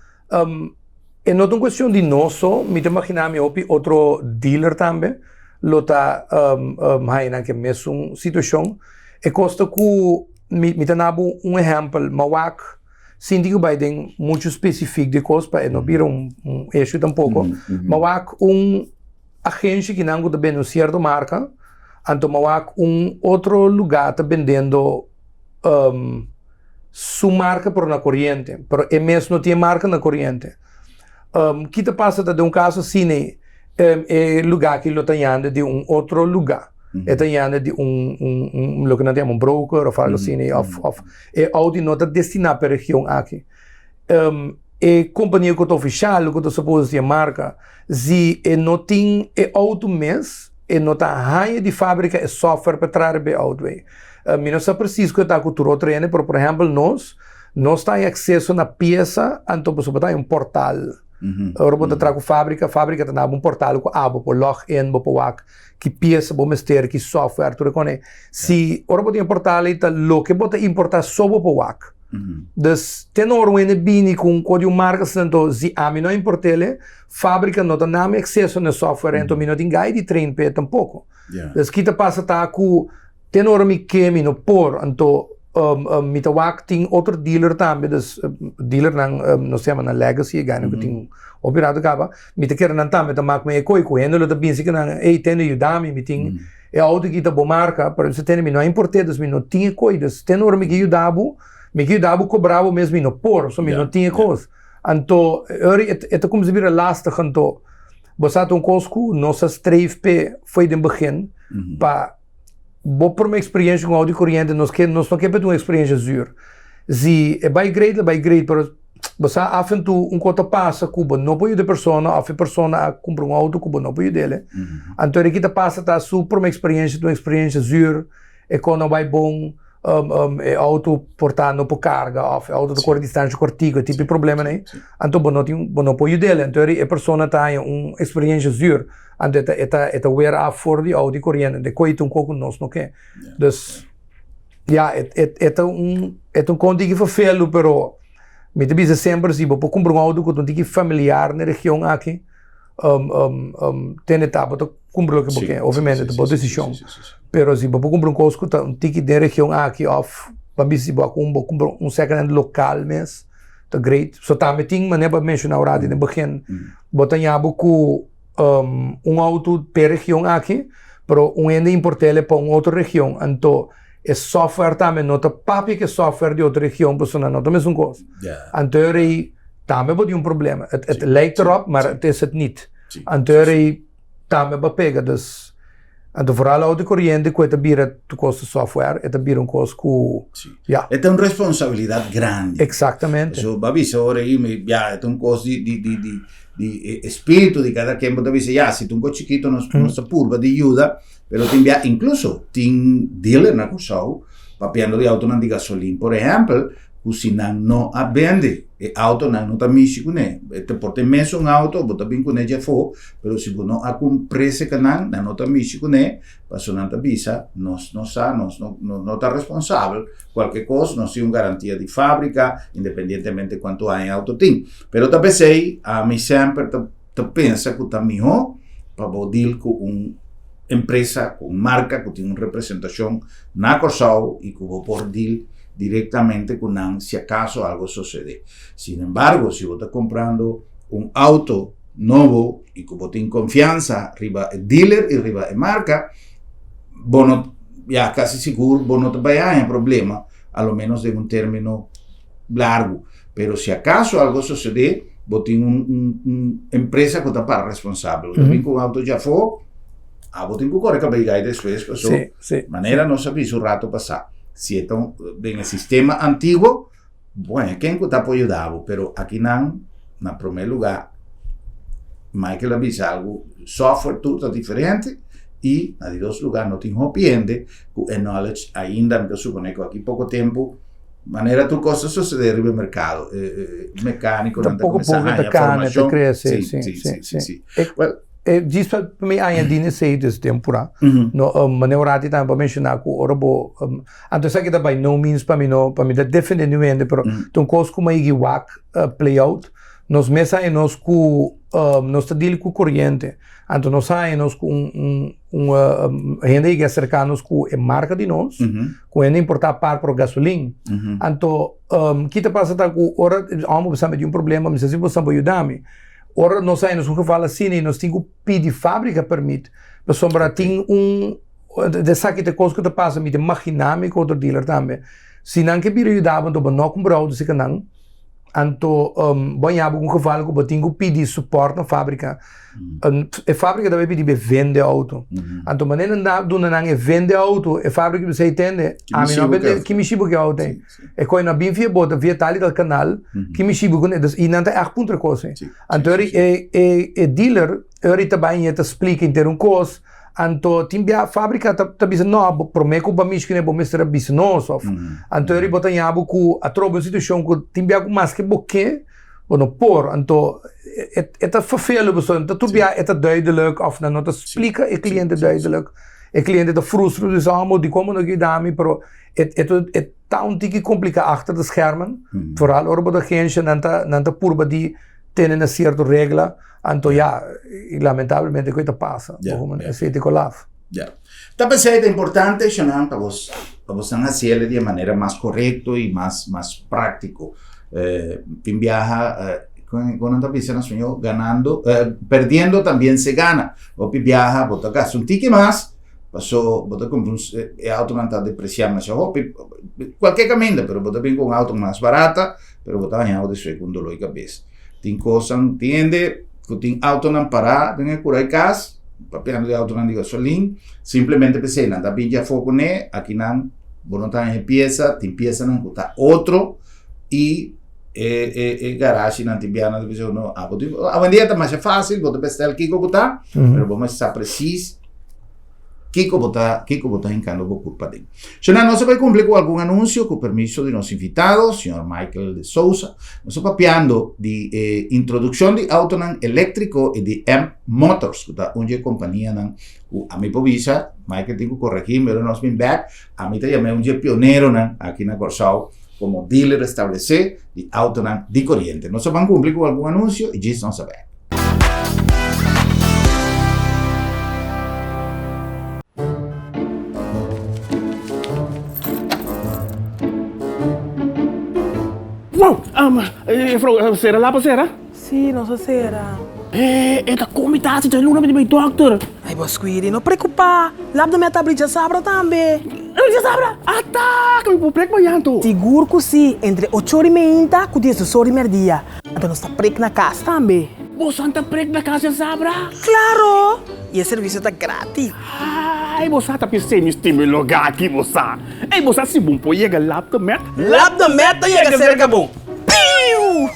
Speaker 2: E no ta un cuestion di nos so, mi ta imagina mi hopi otro dealer tambe lo ta haya nan ke mesun situacion. E cos ta cu mi ta na bo un ehempel, mi a wak sinti cu bay den mucho specific di cos pa e no bira un issue tampoco, mi a wak un agencia kinan cu ta bende un cierto marca, anto mi a wak un otro lugar ta bendendo su marka pero na koriente, pero e mes no tin e marka na koriente. Ki ta pasa ta den un kaso asina e lugá aki lo ta yanda di un otro lugá, e ta yanda di un un loke nan ta yama un broker òf algo asina òf òf e outo no ta destiná pa e region aki. E kompania ku ta ofishal ku ta supos di e marka si e no tin e outo mes e no ta haña di fábrika e software pa traha riba e outo ei. Mi no sa presis ku e ta ku tur otro hende, pero por ehèmpel nos, nos ta haña akseso na piesa anto pasobra bo ta haña un portal. Ora bo ta traha ku fábrika, fábrika ta daba un portal ku abo por log in, bo por wak ki piesa bo mester, ki software, tur e kos ei. Si ora bo tin e portal ei ta loke bo ta importá so bo por wak. Dus te no ora un hende bini ku un kos di un marka asina anto si ami no a import'el e, fábrika no ta nami akseso na e software ei anto mi no tin gai di train p'e tampoko. Dus ki ta pasa ta ku Te ora mi ke mi no por, anto mi ta wak tin otro dealer tambe, dus dealernan nos ta yama nan legacy, e gana ku tin hopi rato kaba, mi ta kere nan tambe ta mak mi e koi ku hende lo ta binsi ku nan, ey tende yuda mi, mi tin e auto aki ta bo marka, pero mi bisa tende mi no a import'é, dus mi no tin e koi, dus te ora mi ke yuda bo, mi ke yuda bo kobra bo mes mi no por, pasobra mi no tin e kos. Anto ora e ta kuminsá bira lastig, anto bo sa ta un kos ku nos a streef p'e fo'i den begin pa Bo prome experiencia con auto di coriente nos ke nos no ke p'e un experiencia zuur. Si e bai great e bai great pero bo sa af en toe un cos ta pasa cu bo no por yuda e persona of e persona a cumpra un auto cu bo no por yud'el. Anto e ki ta pasa ta su prome experiencia ta un experiencia zuur e cos no bai bon. E auto por ta no por carga of e auto ta core distancia cortico, e tipo di problemanan ei. Anto bo no tin, bo no por yud'el. Anto e persona ta haña un experiencia zuur. Anto e ta, e ta, e ta weer af for di auto di coriente. Anto e koe ta un koe ku nos no ke. Dus, ya, e, e, e ta un, e ta un kon tiki vervelu, pero mi ta bisa semper si bo por kumpra un auto ku ta un tiki familiar na e region aki, tene ta bo ta kumpra loke bo ke, obviamente ta bo desishon, pero si bo por kumpra un kos ku ta un tiki den region aki òf ban bisa si bo a bo kumpra un second hand lokal mes ta great. So tambe tin manera bo a menshoná un ratu den begin, bo ta ña bo ku un outo p'e region aki, pero un hende import'el pa un otro region, anto e software tambe no ta papia ku e software di otro region pasobra nan no ta mesun kos. Anto e ora ei tambe bo tin un problema. Het het lijkt erop, maar het is het niet. Anto e ora ei tambe bo a pega. Dus, anto vooral auto koriente ku e ta bira tur kos di software, e ta bira un kos ku, ya.
Speaker 1: E ta un responsabilidat grandi.
Speaker 2: Exactamente.
Speaker 1: Pasobra bo a bisa ora ei, mi, ya, e ta un kos di di di di di e spiritu di kada ken bo ta bisa, ya, si ta un kos chikito nos nos ta purba di yuda. Pero tin bia incluso tin dealer na Kòrsou papiando di autonan di gasolin por ehèmpel ku si nan no a bende e autonan no ta mishi kuné. E ta por ta e mesun auto bo ta bin kuné djafó pero si bo no a kumpr'é seka nan, nan no ta mishi kuné pasobra nan ta bisa nos no sa nos no no ta responsabel kualke kos nos tin un garantia di fábrika independientemente kuantu aña e auto tin. Pero ta p'esei ami semper ta. ta pensa ku ta mihó pa bo deal ku un empresa, ku un marka ku tin un representashon na Kòrsou i ku bo por deal direktamente ku nan si akaso algo sosodé. Sin embargo, si bo ta komprando un outo nobo i ku bo tin konfiansa riba e dealer i riba e marka, bo no, ya kasi sigur bo no ta bai haña problema, a lo ménos den un término largu. Pero si acaso algo sucede, bo tin un, un, un empresa cu ta para responsabel. Bo ta bin cu un auto djafó, abo tin cu core cabey gai despues, paso
Speaker 2: Sí, sí,
Speaker 1: manera nos a bisa un rato pasá, si e ta un, den e sistema antiguo, bueno, ken cu ta por yuda bo, pero akinan, na prome lugar, Michael a bisa algo, software tur ta diferente, y na di dos lugar no tin hopi hende cu e knowledge ainda, mi ta supone cu aki poco tempo, Manera tur kos ta sosodé riba e merkado, e mekánikonan ta
Speaker 2: Poko
Speaker 1: kuminsá
Speaker 2: poko ta
Speaker 1: haña
Speaker 2: kana, ta
Speaker 1: formashon.
Speaker 2: krese,
Speaker 1: Sí,
Speaker 2: sí,
Speaker 1: sí,
Speaker 2: sí,
Speaker 1: sí, sí,
Speaker 2: sí.
Speaker 1: sí.
Speaker 2: E
Speaker 1: Well,
Speaker 2: e djis pa mi añadí na esei des tempura, no, manera un rati tambe bo a menshoná ku ora bo, anto esaki ta by no means pa mi no, pa mi ta defendé niun hende, pero ta un kos ku mi a yegi wak play out, nos mes haña nos ku nos ta deal ku koriente, anto nos haña nos ku un un Un hende yega acerca nos cu e marca di nos, cu hende importa par por gasolin. Anto, ki ta pasa ta cu ora, amo bo sa mi tin un problema, mi sa si bo sa bo yuda mi. Ora nos haña nos un geval asina y nos tin cu pidi fabrica permit, pasobra tin un, esaki ta e cos cu ta pasa, mi ta imagina mi cu otro dealer tambe. Si nan ke bira yuda bo, anto bo no cumpra auto cerca nan. Anto bo a yaba un geval ku bo tin ku pidi support na fabrika. E fabrika ta bai pidi bo e vende auto. Anto manera nan da duna nan e vende auto, e fabrika bisa ei tende, ami no a bende, ki mishi bo ke auto ei? E koi no a bin via bo, ta via tal i tal kanal, ki mishi bo kuné? Dus i nan ta ègt puntra kos ei. Anto e e dealer ora ta bai i e ta splika henter un kos. Anto tin bia fabrika ta ta bisa no bo prome ku bo a mishi kuné bo mester a bisa nos of anto eri bo ta ña bo ku atrobe un situashon ku tin bia ku maske bo ke bo no por anto e e ta fervelu pasobra ta tur bia e ta duidelijk of nan no ta splika e kliente duidelijk e kliente ta frustra di bisa amo dikon bo no ke yuda mi pero e e ta e ta un tiki komplika achter de schermen vooral ora bo ta agensia nan ta nan ta purba di tene na sierto regla Anto ya, y lamentablemente cu ta pasa.
Speaker 1: Ya,
Speaker 2: Boven
Speaker 1: ya.
Speaker 2: esey te colaf.
Speaker 1: Ya. Ta pensé ta importante, Shanan, pa bos, pa bosnan haciele di e manera mas correcto y mas, mas práctico. Eh, tin biaha, eh, con, con nan ta bisa na español, ganando, eh, perdiendo también se gana. Hopi biaha, bo ta gasta un tiki mas, paso bo ta compra un, e autonan ta deprecia masha hopi, cualkier caminda, pero bo ta bin cu un auto mas barata, pero bo ta haña despues cu un dolor di cabeza. Tin kosnan, tin hende ku tin autonan pará den e kura di kas, papiando di autonan di gasolin, simplemente p'esei nan ta binti afó kuné, akinan bo no ta haña e piesa, tin piesanan ku ta otro i e e e garashinan tin biaha nan ta bisa no abo tin, awendia ta masha fásil, bo ta bestèl kiko ku ta, pero bo mester sa presis. Kiko bo ta, kiko bo ta hinkando bo kurpa den? Shona, nos a bai kumpli ku algun anunsio ku permiso di nos invitado, señor Michael de Sousa. Nos a papiando di e introdukshon di autonan eléktriko i di M Motors, ku ta un di e kompanianan ku ami por bisa, Michael tin ku koregí mi ora nos bin bèk, ami ta yam'é un di e pioneronan aki na Kòrsou komo dealer establesé di autonan di koriente. Nos a ban kumpli ku algun anunsio i djis nos a bèk.
Speaker 3: Wow! Juffrouw, sera lapa sera?
Speaker 4: Sí, nos a sera.
Speaker 3: Eh, e ta komi tasi dje luna mi di bai dokter.
Speaker 4: Ay, bo Squiri, no preocupa. Lap de mi a tabri djasabra tambe.
Speaker 3: Djasabra? Ata! Ka mi por prek mañan to.
Speaker 4: Sigur ku sí, entre ocho ora i meinta ku diesdos ora i merdia. Anto nos ta prek na kas tambe.
Speaker 3: Bosan ta prek na kas djasabra?
Speaker 4: Klaro! I e servisio ta gratis.
Speaker 3: Ay, bo sa ta pis'é mi stima e lugá aki, bo sa. Ey, bo sa si bon por yega Lap de Met?
Speaker 4: Lap de Met ta yega serka bo. Piu!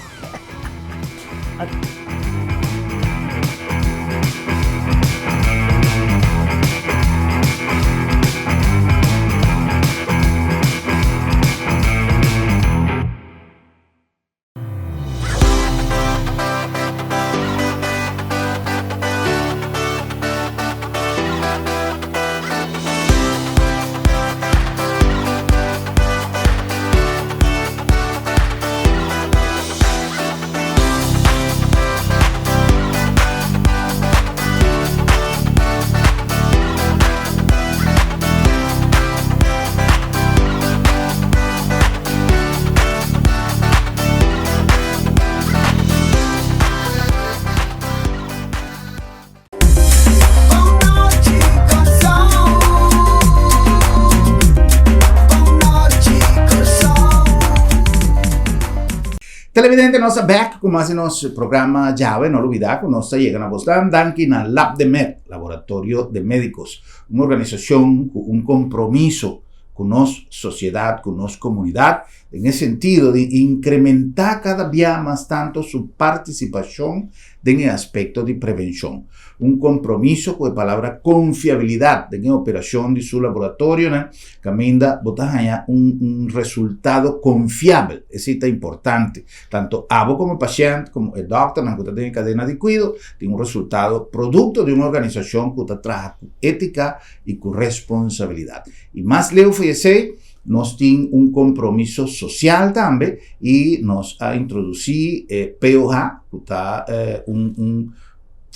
Speaker 1: Televidente, nos a back ku mas di nos programa djawe. No lubida ku nos ta yega na bosnan danki na Lab de Med, Laboratorio de Médicos, un organisashon ku un kompromiso ku nos sosiedat, ku nos komunidat, den e sentido di inkrementá kada bia mas tantu su partisipashon den e aspekto di prevenshon. Un kompromiso ku e palabra konfiabilidat den e operashon di su laboratorionan kaminda bo ta haña un un resultado konfiabel. Esei ta importante. Tantu abo komo pashènt komo e dòkternan ku ta den e kadena di kuido tin un resultado produkto di un organisashon ku ta traha ku étika i ku responsabilidat. I mas leu for esei, nos tin un kompromiso sosial tambe i nos a introdusí e POH ku ta un un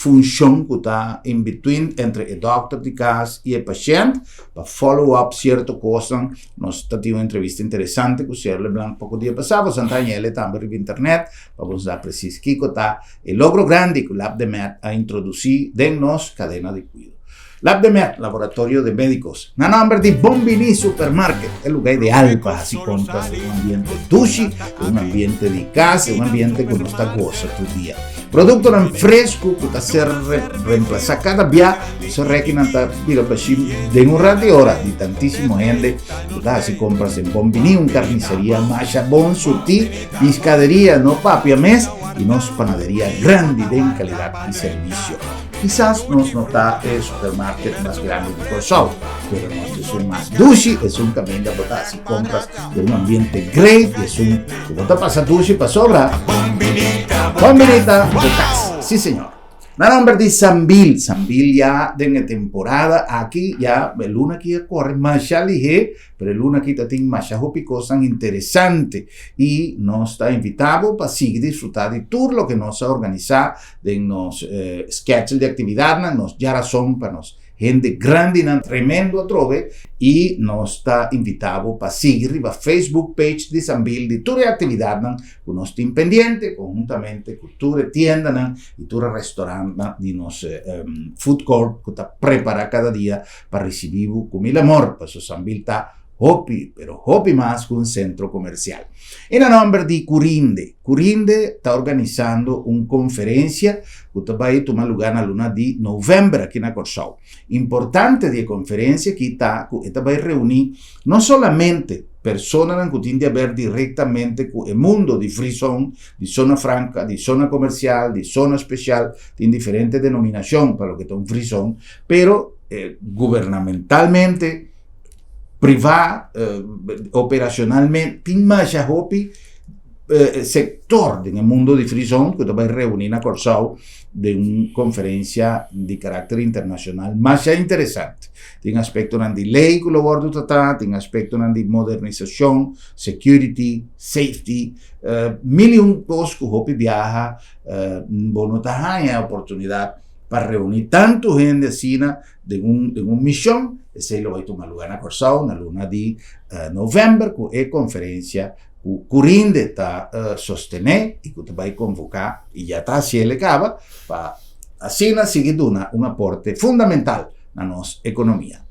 Speaker 1: funshon ku ta in between entre e dòkter di kas i e pashènt pa follow up sierto kosnan. Nos ta tin un entrevista interesante ku señor Leblanc poko dia pasá, boso ta haña el tambe riba internet pa boso sa presis kiko ta e logro grandi ku Labdemed a introdusí den nos kadena di kuido. Labdemed, Laboratorio de Médicos, na nomber di Bon Bini Supermarket, e lugar ideal pa haci compras den un ambiente dushi, den un ambiente di cas, den un ambiente cu nos ta goza tur dia. Productonan fresco cu ta ser reemplaza cada bia, so rekinan ta bira bashi den un rat di ora di tantisimo hende cu ta haci compras den Bon Bini, un carniceria masha bon surti, piscaderia no papia mes y nos panaderia grandi den calidad y servicio. Kisas nos no ta e supermarket mas grandi di Kòrsou, pero nos ta esun mas dushi, esun kaminda bo ta hasi kompras den un ambiente great i esun ku bo ta pasa dushi pasobra Bon binita bo kas. Sí señor. Na nomber di Sambil, Sambil ya den e temporada aki ya e luna aki a kore masha lihé, pero e luna aki ta tin masha hopi kosnan interesante i nos ta invitá bo pa sigui disfrutá di tur loke nos a organisá Den nos schedule di actividadnan nos djarason pa nos hende grandinan tremendo atrobe y nos ta invita bo pa sigui riba Facebook page di Sambil di tur e actividadnan cu nos tin pendiente conhuntamente cu tur e tiendanan y tur e restaurantnan di nos food court cu ta prepara cada dia pa ricibi bo cu mil amor pasobra Sambil ta hopi pero hopi mas cu un centro comercial. E na nomber di Curinde. Curinde ta organisando un conferencia cu ta bay tuma lugar na luna di november aki na Corsou. Importante di e conferencia aki ta cu e ta bay reuni no solamente personanan cu tin di haber directamente cu e mundo di Free Zone, di Zona Franca, di Zona Comercial, di Zona Special, tin diferente denominacion pa loke ta un Free Zone, pero. Gubernamentalmente, privá, operacionalmente, tin masha hopi sector den e mundo di Free Zone ku ta bai reuní na Kòrsou den un konferensia di karakter internashonal masha interesante. Tin aspektonan di lei ku lo wòrdu tratá, tin aspektonan di modernisashon, security, safety, mil i un kos ku hopi biaha bo no ta haña e oportunidat pa reuní tantu hende asina den un den un mishon. Esei lo bai tuma lugá na Kòrsou na luna di novèmber ku e konferensia ku Curinde ta sostené i ku ta bai konvoká i ya ta hasiel e kaba pa asina sigui duna un aporte fundamental na nos ekonomia.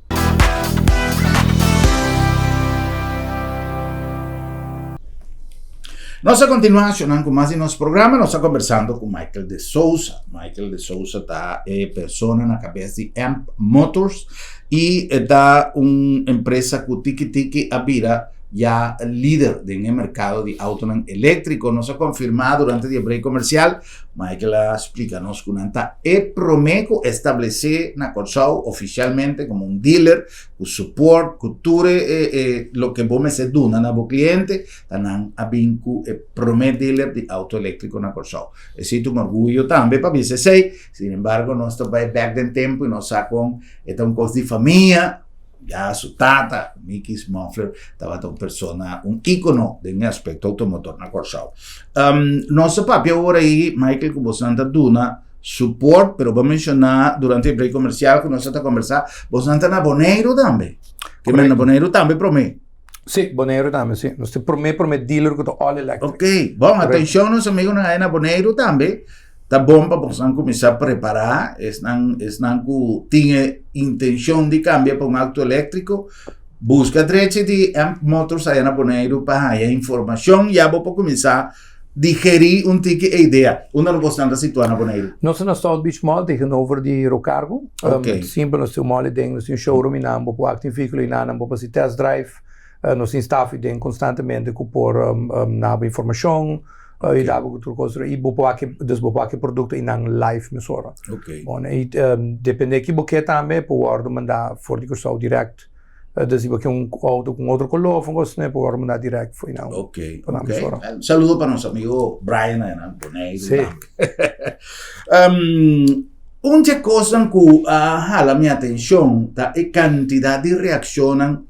Speaker 1: Nos a kontinuá shonnan ku mas di nos programa. Nos ta kombersando ku Michael de Sousa. Michael de Sousa ta e persona na kabes di Amp Motors i e ta un empresa ku tiki tiki a bira ya lider den e merkado di autonan eléktriko. Nos a konfirmá durante di e break komersial Michael a splika nos ku nan ta e promé ku establesé na Kòrsou ofisialmente komo un dealer ku support, ku tur e loke bo mester duna na bo kliente, ta nan a bin ku e promé dealer di outo eléktriko na Kòrsou. Esei ta un orguyo tambe pa bisa esei, sin embargo nos ta bai bèk den tempu i nos sa kon e ta un kos di famia. Ya su tata, Mikis Muffler, tabata un persona, un íkono den e aspekto outomotor na Kòrsou. Nos a papia awor ei, Michael, ku bosnan ta duna support, pero bo a menshoná durante e break komersial ku nos a ta kombersá, bosnan ta na Boneiru tambe. Ke men na Boneiru tambe promé.
Speaker 2: Sí, Boneiru tambe, sí. Nos ta e promé, promé dealer ku ta all electric.
Speaker 1: Ok, bon, atenshon nos amigunan ei na Boneiru tambe. Ta bon pa bosnan kuminsá prepará, esnan esnan ku tin e intenshon di kambia pa un auto eléktriko, buska drechi di Amp Motors aya na Boneiru pa haña informashon, ya bo por kuminsá digerí un tiki e idea. Unda no bosnan ta situá na Boneiru?
Speaker 2: Nos ta na South Beach Mall tegenover di Rocargo.
Speaker 1: Ok.
Speaker 2: Simpel, nos tin un mall aden, nos tin un showroom einan, bo por wak tin vehíkulo einan, bo por hasi test drive. Nos tin staf aden konstantemente ku por na bo informashon. Okay. Yuda bo ku tur kos i bo por wak e, dus bo por wak e produkto einan live mesora.
Speaker 1: Okay.
Speaker 2: Bon, i depende ki bo ke tambe por wòrdu mandá for di Kòrsou dirèkt. Dus si bo ke un outo ku un otro koló òf un kos asina por wòrdu mandá dirèkt for einan.
Speaker 1: Okay,
Speaker 2: Pa nan
Speaker 1: okay.
Speaker 2: mesora.
Speaker 1: Un saludo pa nos amigo Brian einan Boneiru
Speaker 2: Sí.
Speaker 1: tambe. Un dje kosnan ku a hala mi atenshon ta e kantidat di reakshonnan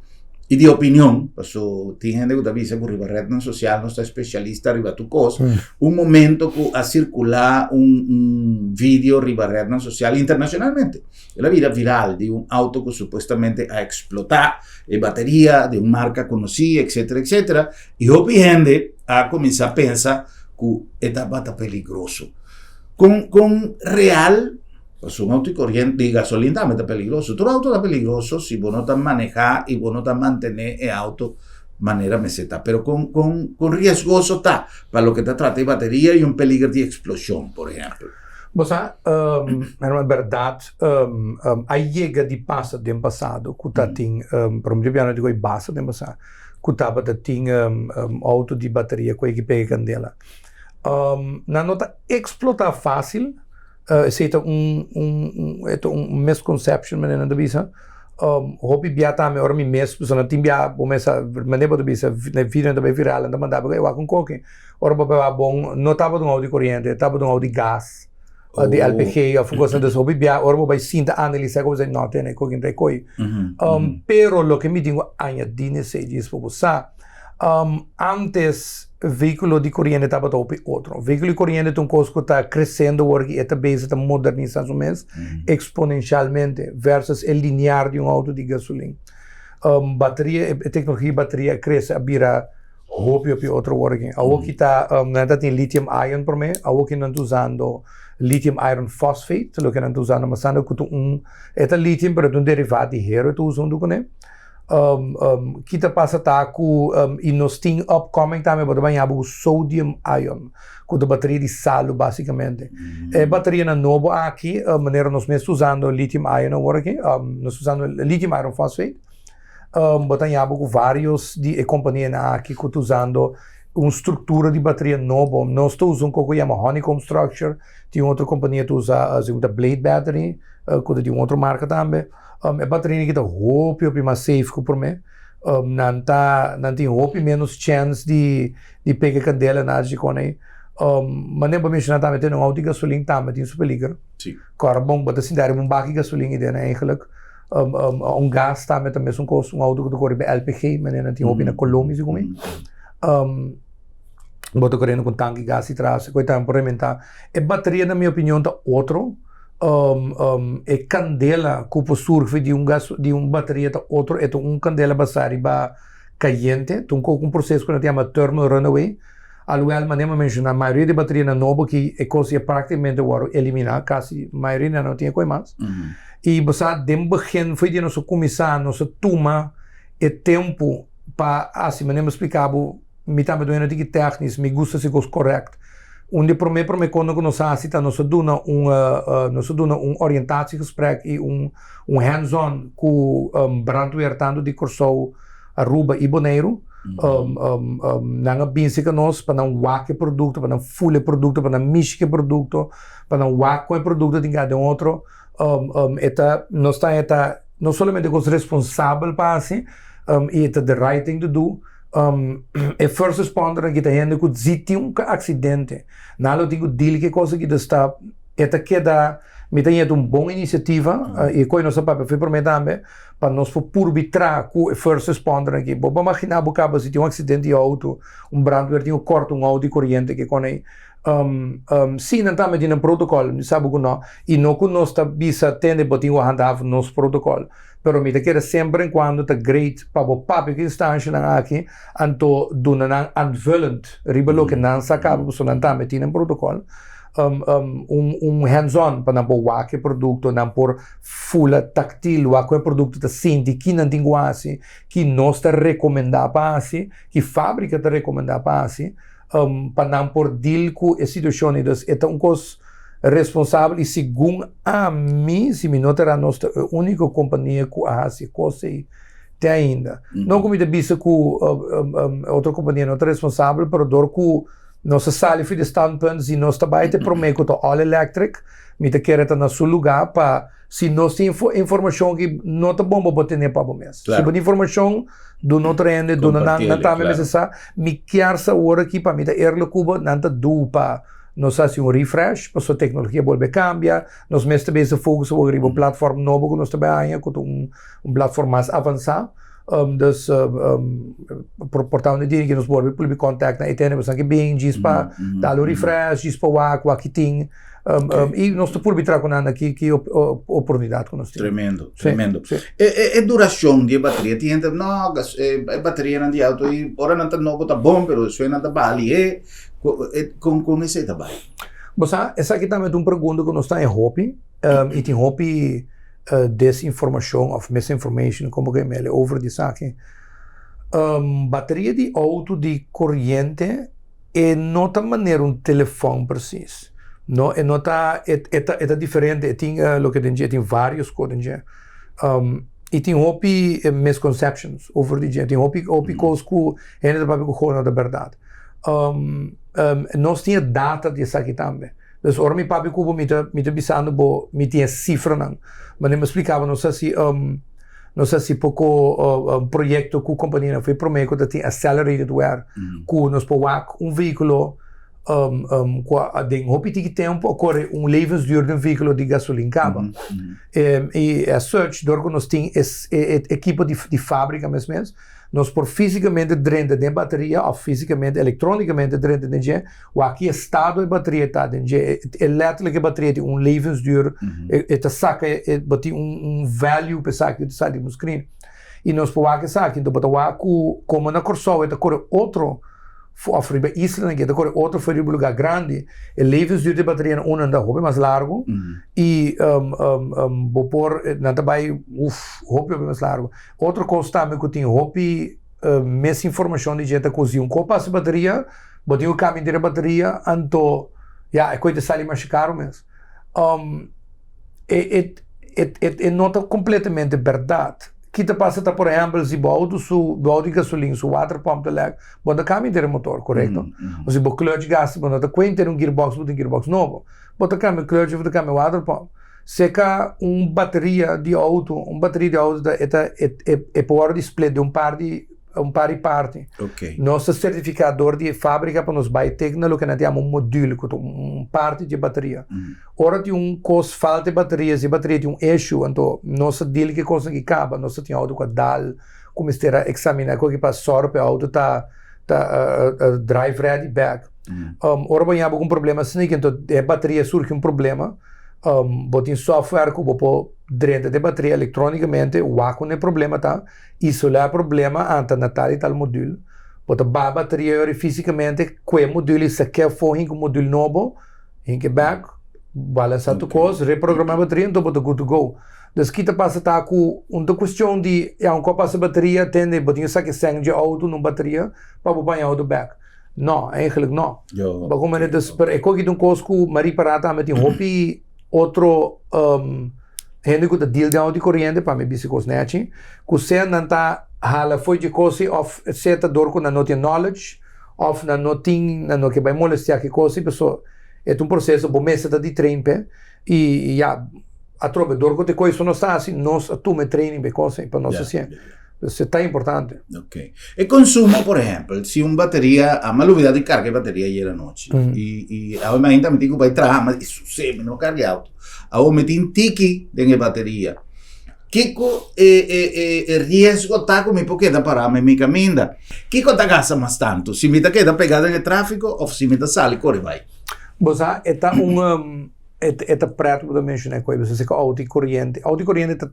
Speaker 1: i di opinion, paso tin hende ku ta bisa ku riba retnan sosial nos ta spesialista riba tur kos. Un momento ku a sirkulá un un video riba retnan sosial internashonalmente, el a bira viral di un auto ku supuestamente a eksplotá e bateria di un marka konosí etsetera etsetera i hopi hende a kuminsá pensa ku e tabata peligroso. Kon kon real Pasobra un auto di corriente di gasolin tambe ta peligroso. Tur auto ta peligroso si bo no ta maneha y bo no ta mantene e auto manera mester ta. Pero con con con riesgoso ta pa loke ta trata e bateria y un peliger di explosion, por ehempel.
Speaker 2: Bo sa, Herman, berdad a yega di pasa den pasado cu ta tin, pero mi ta piensa di cu e basta den pasado, cu tabata tin auto di bateria cu a yega pega candela. Nan no ta explota facil. Esei ta un un e ta un misconception manera nan ta bisa. Hopi bia tambe ora mi mes pasobra tin bia bo mes sa manera bo ta bisa na e video nan ta bai viral nan ta manda bo e wak un koki. Ora bo bai wak bon no tabata un auto di koriente tabata un auto di gas di LPG of un cosa dus hopi bia ora bo bai sinta analisa bo bisa no tene e koki no ta e koi. Pero loke mi tin ku añadi na esei djis pa bo sa. Antes vehículo di koriente tabata hopi otro. Vehículo di koriente ta un kos ku ta kresiendo awor i e ta bezig ta modernisa su mes eksponenshalmente versus e linear di un outo di gasolin. Bateria, e teknologia di bateria a krese a bira hopi hopi otro awor aki. Awor ki ta nan ta tin lithium ion promé, awor ki nan ta usando lithium iron phosphate, loke nan ta usando mas tantu ku ta un, e ta lithium pero e ta un derivat di hero e ta usa huntu kuné. Ki ta pasa ta ku i nos tin upcoming tambe bo ta baña bo ku sodium ion ku ta bateria di salu basikamente. E baterianan nobo aki manera nos mes ta usando lithium ion awor aki nos ta usando lithium iron phosphate bo ta haña bo ku varios di e kompanianan aki ku ta usando un struktura di bateria nobo. Nos ta usa un kos ku yama honeycomb structure tin otro kompania ta usa segun ta blade battery. ku ta di un otro marka tambe. E baterianan aki ta hopi hopi mas safe ku promé. Nan ta nan tin hopi ménos chèns di di pega kandela nada di kona ei. Manera bo menshoná tambe tene un outo di gasolin tambe tin su peliger. Kòrda bon bo ta sinta riba un baki gasolin ei den eigenlijk. Un gas tambe ta mesun kos, un outo ku ta kore riba LPG manera nan tin hopi na Colombia segun mi. Bo ta koriendo ku un tanki gas di tras e kos tambe por rementá. E bateria na mi opinion ta otro. E kandela ku por surgi di un gas di un bateria ta otro e ta un kandela basá riba kayente ta un kos un proseso ku nan ta yama thermal runaway alowel manera mi a menshoná mayoria di baterianan nobo aki e kos ya praktikamente a wòrdu eliminá kasi mayoria nan no tin e kos mas i bo sa den begin for di nos a kuminsá nos a tuma e tempu pa hasi manera mi a splika bo. Mi tambe dueño di ki tèknis, mi gusta si kos korèkt. Un di e promé promé kosnan ku nos hasi ta nos a duna un nos a duna un orientatiegesprek i un un hands on ku brandweer tantu di Kòrsou, Aruba i Boneiru. Nan a bin serka nos pa nan wak e produkto, pa nan ful e produkto, pa nan mishi ku e produkto, pa nan wak kon e produkto tin keda den otro. E ta nos ta e ta no solamente kos responsabel pa hasi i e ta the right thing to do. E first responder aki ta hende ku si tin un aksidente nan lo tin ku deal ku e kos aki dus ta e ta keda mi ta yeta un bon inisiativa i koe nos a papia for prome tambe pa nos por purbi traha ku e first responder aki bo por magina bo kaba si tin un aksidente di outo un brandweer tin ku korta un outo di koriente ke kon ei si nan tambe tin nan protokòl mi sa bo ku no i no ku nos ta bisa tende bo tin ku handhaaf nos protokòl. Pero mi ta kere semper en cuando ta great pa bo papia cu instancianan aki, anto duna nan aanvullend riba loke nan sa caba, pasobra nan tambe tin nan protocol, un un hands on pa nan por wak e producto, nan por fula tactil wak con e producto ta sinti, ki nan tin cu haci, ki nos ta recomenda pa haci, ki fabrica ta recomenda pa haci, pa nan por deal cu e situacion. Dus e ta un cos responsabel y segun ami, si mi no ta era nos ta e unico compania cu a haci e cos ey te ainda. No cu mi ta bisa cu otro compania no ta responsabel, pero dor cu nos a sali for di standpunt si nos ta bay te prome cu ta all electric, mi ta kere ta na su lugar pa si nos tin informacion ki no ta bon pa bo tene pa bo mes. Si bo tin informacion, duna otro hende, duna nan, nan tambe mester sa. Mi kier sa awor aki pa mi ta eerlijk cu bo, nan ta du pa. Nos hasi un refresh pasobra teknologia bolbe kambia. Nos mes ta bezig focus awor riba un platform nobo ku nos ta bai haña ku ta un platform mas avansá. Dus por ta un di ku nos bolbe pulbi contact nan etende pasobra nan ke bin djis pa dal un refresh, djis pa wak wak ki tin. I nos ta pulbi traha ku nan aki ki oportunidat ku nos tin.
Speaker 1: Tremendo, tremendo. E durashon di e bateria, tin hende no e baterianan di auto ora nan ta nobo ta bon pero despues nan ta baha lihé. Kon kon esei ta bai?
Speaker 2: Bo sa, esaki tambe ta un pregunta ku nos ta haña hopi i tin hopi desinformashon òf misinformation komo ku e mele over di esaki. Bateria di outo di koriente e no ta manera un telefòn presis. No, e no ta, e ta e ta diferente, e tin loke den dje, e tin vários kos den dje. I tin hopi misconceptions over di dje, tin hopi hopi kos ku hende ta papia ku no ta bèrdat. Nos tin e data di esaki tambe. Dus ora mi papia ku bo mi ta mi ta bisando bo mi tin e sifranan. Manera mi a splika bo nos a hasi nos a hasi poko proyekto ku kompanianan for e prome ku ta tin accelerated wear ku nos por wak un vehikulo ku a den hopi tiki tempu a kore un levensduur di un vehikulo di gasolin kaba. I as such dor ku nos tin e ekipo di fabrika mes mes Nos por físikamente drenta den e bateria òf físikamente, elektrónikamente drenta den dje, wak ki estado e bateria ta den dje. E letterlijk e bateria tin un levensduur, e ta saka, bo tin un value pa esaki ku ta sali riba un screen. I nos por wak esaki, enton bo ta wak ku komo na Kòrsou e ta kore otro òf riba islanan aki e ta kore otro for riba lugar grandi, e levensduur di e baterianan uno nan ta hopi mas largu i bo por, nan ta bai uf hopi hopi mas largu. Otro kos tambe ku tin hopi misinformashon di dje ta ku si un kos pasa bateria, bo tin ku kambia entero e bateria, anto ya e kos ta sali masha karu mes. E e no ta kompletamente bèrdat. Ki ta pasa ta por ehèmpel si bo outo su bo outo di gasolin su water pump ta lèk, bo no ta kambia entero e motor, korekto? O si bo clutch gasta bo no ta kuenta un gearbox bo tin gearbox nobo. Bo ta kambia clutch of bo ta kambia water pump. Seka un bateria di outo, un bateria di outo ta e ta e e por wòrdu di split den un par di un par di parti. Nos ta sertifiká dor di e fábrika pa nos bai tek na loke nan ta yama un modul ku ta un parti di e bateria. Ora tin un kos falta e bateria, si e bateria tin un issue, anto nos ta deal ku e kosnan ki kaba. Nos ta tin outo ku a dal, ku mester a eksaminá koki pa sòru pa e outo ta ta drive ready bèk. Ora bo yaba ku un problema asina, anto e bateria surgi un problema. Bo tin software ku bo por drenta den bateria elektronikamente, wak unda e problema ta, isolá e problema anta na tal i tal modul. Bo ta baha bateria yori físikamente ku e modul i sak'é afó hinka un modul nobo, hink'é bèk, balansá tur kos, reprogramá e bateria, anto bo ta good to go. Dus ki ta pasa ta ku un ta kuestion di ya un kòp pasa bateria tende bo tin ku saka e sèn dje outo na un bateria pa bo paña outo bèk. No, eigenlijk no.
Speaker 1: Yo,
Speaker 2: Ba como
Speaker 1: okay,
Speaker 2: dus, pero e koki ta un kos ku mi a ripará tambe tin hopi otro hende ku ta deal den auto di koriente pa mi bisa kos nechi, ku sea nan ta hala fo'i dje kosi òf sea ta dor ku nan no tin knowledge òf nan no tin nan no ke bai molestiá ki kosi paso e ta un proseso bo mester ta di train p'e i ya atrobe dor ku ta e koe so nos ta hasi nos a tuma e training pa e kos ei pa nos hasié. Dus e ta importante.
Speaker 1: Ok. E consumo, por ehempel, si un bateria, a mi a lubida di carga e bateria ayer anochi. Y, y awe mainta mi tin cu bay traha, ma suse, mi no carga e auto. Awo mi tin tiki den e bateria. Kico e, e, e, e riesgo ta cu mi por keda para mi mi caminda? Kico ta gasta mas tanto? Si mi ta keda pega den e trafico of si mi ta sali core bay?
Speaker 2: Bo sa, e ta un, e, e ta pret bo ta menciona e koe, bo sa si cu auto y coriente. Auto y coriente ta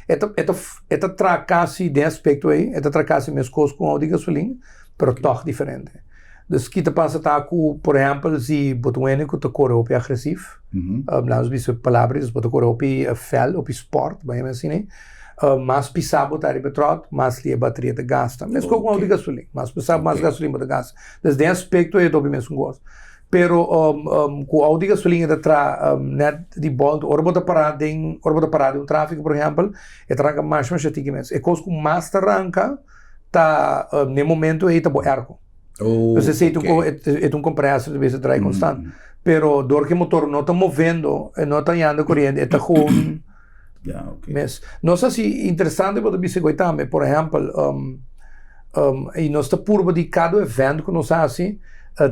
Speaker 2: E ta, e ta, e ta traha kasi den aspekto ei, e ta traha kasi meskos ku un outo di gasolin, pero tòg diferente. Dus ki ta pasa ta ku, por ehèmpel, si bo ta un hende ku ta kore hopi agresif, laat nos bisa palabra, dus bo ta kore hopi fèl, hopi spòrt, bai yama asina ei, mas pisá bo ta riba e tròt, mas li e bateria ta gasta. Meskos ku un outo di gasolin, mas pisá, mas gasolin bo ta gasta. Dus den aspekto ei ta hopi mesun kos. Pero ku outo di gasolin e ta tra net di bòltu ora bo ta pará den ora bo ta pará den un tráfiko por ehèmpel e ta ranka masha masha tiki mes. E kos ku mas ta ranka ta na e momento ei ta bo èrko. Pues esei ta un e ta un komprèsor ku ta draai konstant. Pero dor ku e motor no ta movendo e no ta yanda koriente e ta gewoon mes. Nos a hasi interesante bo ta bisa ku ei tambe por ehèmpel I nos ta purba di kada event ku nos hasi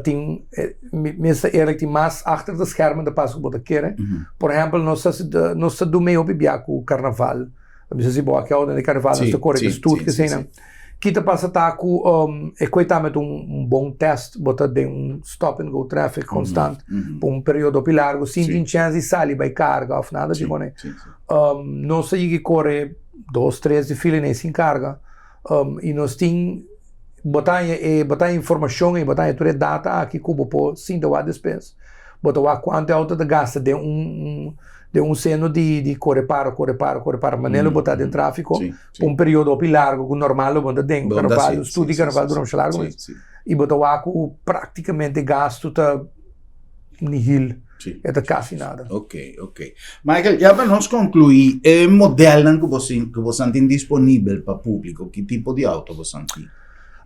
Speaker 2: tin mi mester eerlijk tin mas achter de schermen ta pasa ku bo ta kere. Por ehempel nos ta nos ta du mei hopi bia ku karnaval. Mi sa si bo a keda den e karnaval nos ta kore ku stoet kesenan. Ki ta pasa ta ku e koe tambe ta un bon test bo ta den un stop and go traffic konstant pa un periodo hopi largu sin tin chèns di sali bai karga òf nada di kone. Nos a yega kore dos tres di fila nei sin karga. I nos tin bo ta haña e bo ta haña informashon i bo ta haña tur e data aki ku bo por sinta wak despues. Bo ta wak kuantu e outo ta gasta den un den un seno di di kore para kore para kore para manera lo bo ta den trafiko pa un periodo hopi largu ku normal lo bo no ta den karnaval studio di karnaval dura masha largu mes i bo ta wak ku praktikamente gastu ta nihil.
Speaker 1: Sí.
Speaker 2: E ta casi nada.
Speaker 1: Ok, ok. Michael, ya pa nos concluí, e modelnan ku bo sin, ku bosan tin disponibel pa público, ki tipo di auto bosan tin?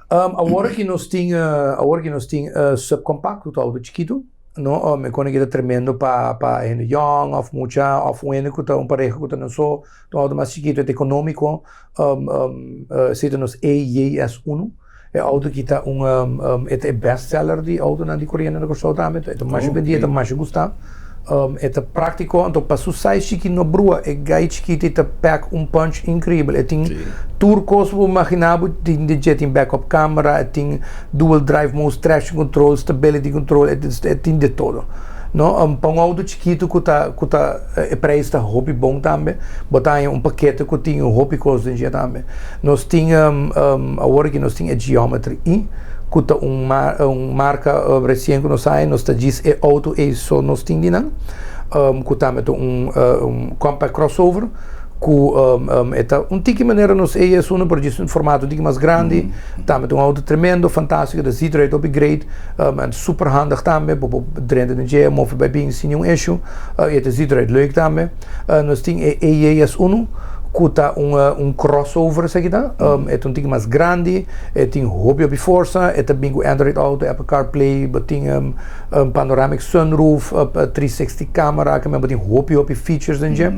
Speaker 2: Awor ki nos tin, awor ki nos tin subcompacto, ta auto chikitu, no? E kone ki ta tremendo pa pa hende yong of mucha of un hende ku ta un pareha ku ta nan so, ta un auto mas chikitu, e ta economico, esei ta nos EJS1. E auto aki ta un e ta e best seller di autonan di Koreano na Kòrsou tambe. E ta masha bendí, e ta masha gustá. E ta práktiko, anto pa su size chikí no brua, e gai chikito e ta pack un punch inkreibel. E tin tur kos ku bo imaginá bo tin den dje. E tin backup camera, e tin dual drive modes, traction control, stability control, e tin de todo. No, pa un auto chikitu ku ta ku ta e prijs ta hopi bon tambe. Bo ta haña un pakete ku tin hopi kos den dje tambe. Nos tin awor aki nos tin e Geometry I ku ta un un marka resien ku nos haña nos ta djis e outo ei so nos tin di nan ku tambe ta un un compact crossover ku e ta un tiki manera nos ei esun pero djis un formato un tiki mas grandi tambe ta un outo tremendo fantastiko ta ziet eruit hopi great en super handig tambe bo por drenta den dje move bai bin sin niun issue i e ta ziet eruit leuk tambe nos tin e EJS unu. Ku ku ta un un crossover esaki ta. E ta un tiki mas grandi, e tin hopi hopi forsa, e ta bin ku Android Auto, Apple CarPlay, bo tin panoramic sunroof, 360 camera, ke men bo tin hopi hopi features den dje.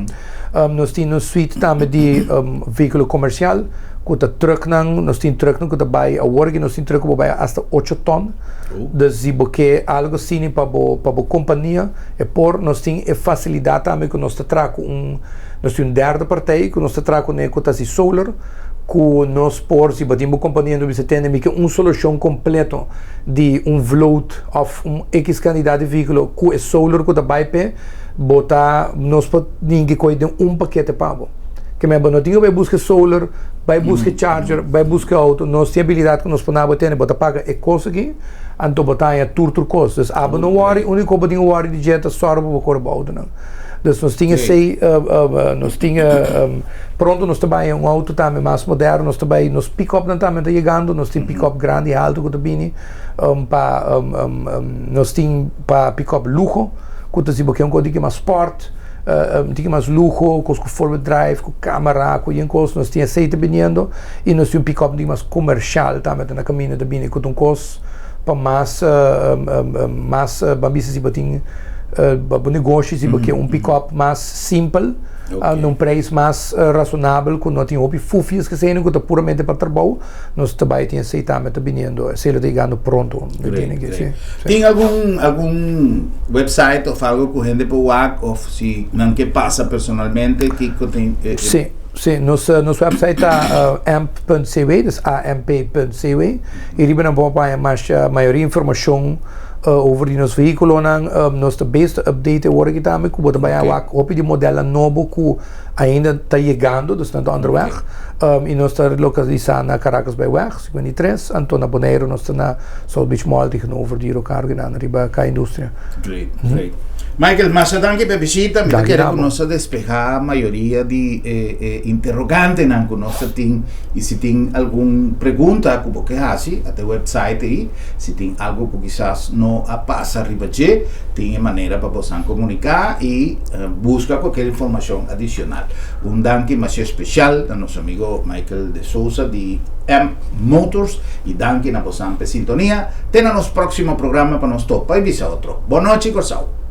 Speaker 2: Nos tin nos suite tambe di vehíkulo komersial ku ta trucknan, nos tin trucknan ku ta bai awor aki nos tin truck ku por bai asta ocho ton. Dus si bo ke algu asina pa bo pa bo kompania e por. Nos tin e fasilidat tambe ku nos ta traha ku un nos tin un derde partij ku nos ta traha kuné ku ta hasi solar ku nos por si bo tin bo kompania no bisa tende mi ke un solushon kompleto di un vloot òf un ekis kantidat di vehíkulo ku e solar ku ta bai p'e. Bo ta, nos por ningi koe den un pakete pa bo. Ke men bo no tin ku bai buska solar, bai buska charger, bai buska auto. Nos tin abilidat ku nos por na bo tene. Bo ta paga e kos aki, anto bo ta haña tur tur kos. Dus abo no wòri, úniko bo tin ku wòri di dje ta sòru pa bo kore bo autonan. Dus nos tin esei, nos tin, pronto nos ta bai un auto tambe mas moderno, nos ta bai, nos pick-upnan tambe ta yegando, nos tin pick-up grandi haltu ku ta bini pa, nos tin pa pick-up luho. Ku ta si bo ke un kos di ke mas sport, di ke mas luho, kos ku four wheel drive, ku kamera, ku yen kos, nos tin esei ta biniendo i nos tin un pick-up di mas komershal tambe ta na kaminda ta bini ku ta un kos pa mas mas ban bisa si bo tin bo negoshi si bo ke un pick-up mas simpel na un preis mas rasonabel ku no tin hopi fufies ke ku ta puramente pa trabou. Nos ta bai tin esei tambe ta biniendo, esei lo ta yegando pronto.
Speaker 1: Great, great. Sí, sí. Tin algun algun website of algo ku hende por wak of si nan ke pasa personalmente kiko tin? Eh, eh.
Speaker 2: Sí, sí, nos nos website ta uh, amp.cw, dus amp.cw, i riba nan por haña mas mayoria informashon uh, over di nos vehíkulonan. Um, nos ta bezig ta update awor aki tambe ku bo ta bai wak hopi di modelnan nobo ku ainda ta yegando, dus nan ta onderweg. Um, i nos ta lokalisá na Caracas Bijweg, 53, anto na Boneiru nos ta na South Beach Mall tegenover di Rocargo nan riba Kaya Industria.
Speaker 1: Great, great. Michael, masha danki pa e bishita. Mi ta kere ku nos a despehá mayoria di e e interrogantenan ku nos ta tin i si tin algun pregunta ku bo ke hasi a ta e website ei. Si tin algu ku kisas no a pasa riba dje, tin e manera pa bosan komuniká i buska kualkier informashon adishonal. Un danki masha speshal na nos amigo Michael de Sousa di Amp Motors i danki na bosan p'e sintonia. Te na nos próksimo programa pa nos topa i bisa otro. Bon nochi Kòrsou!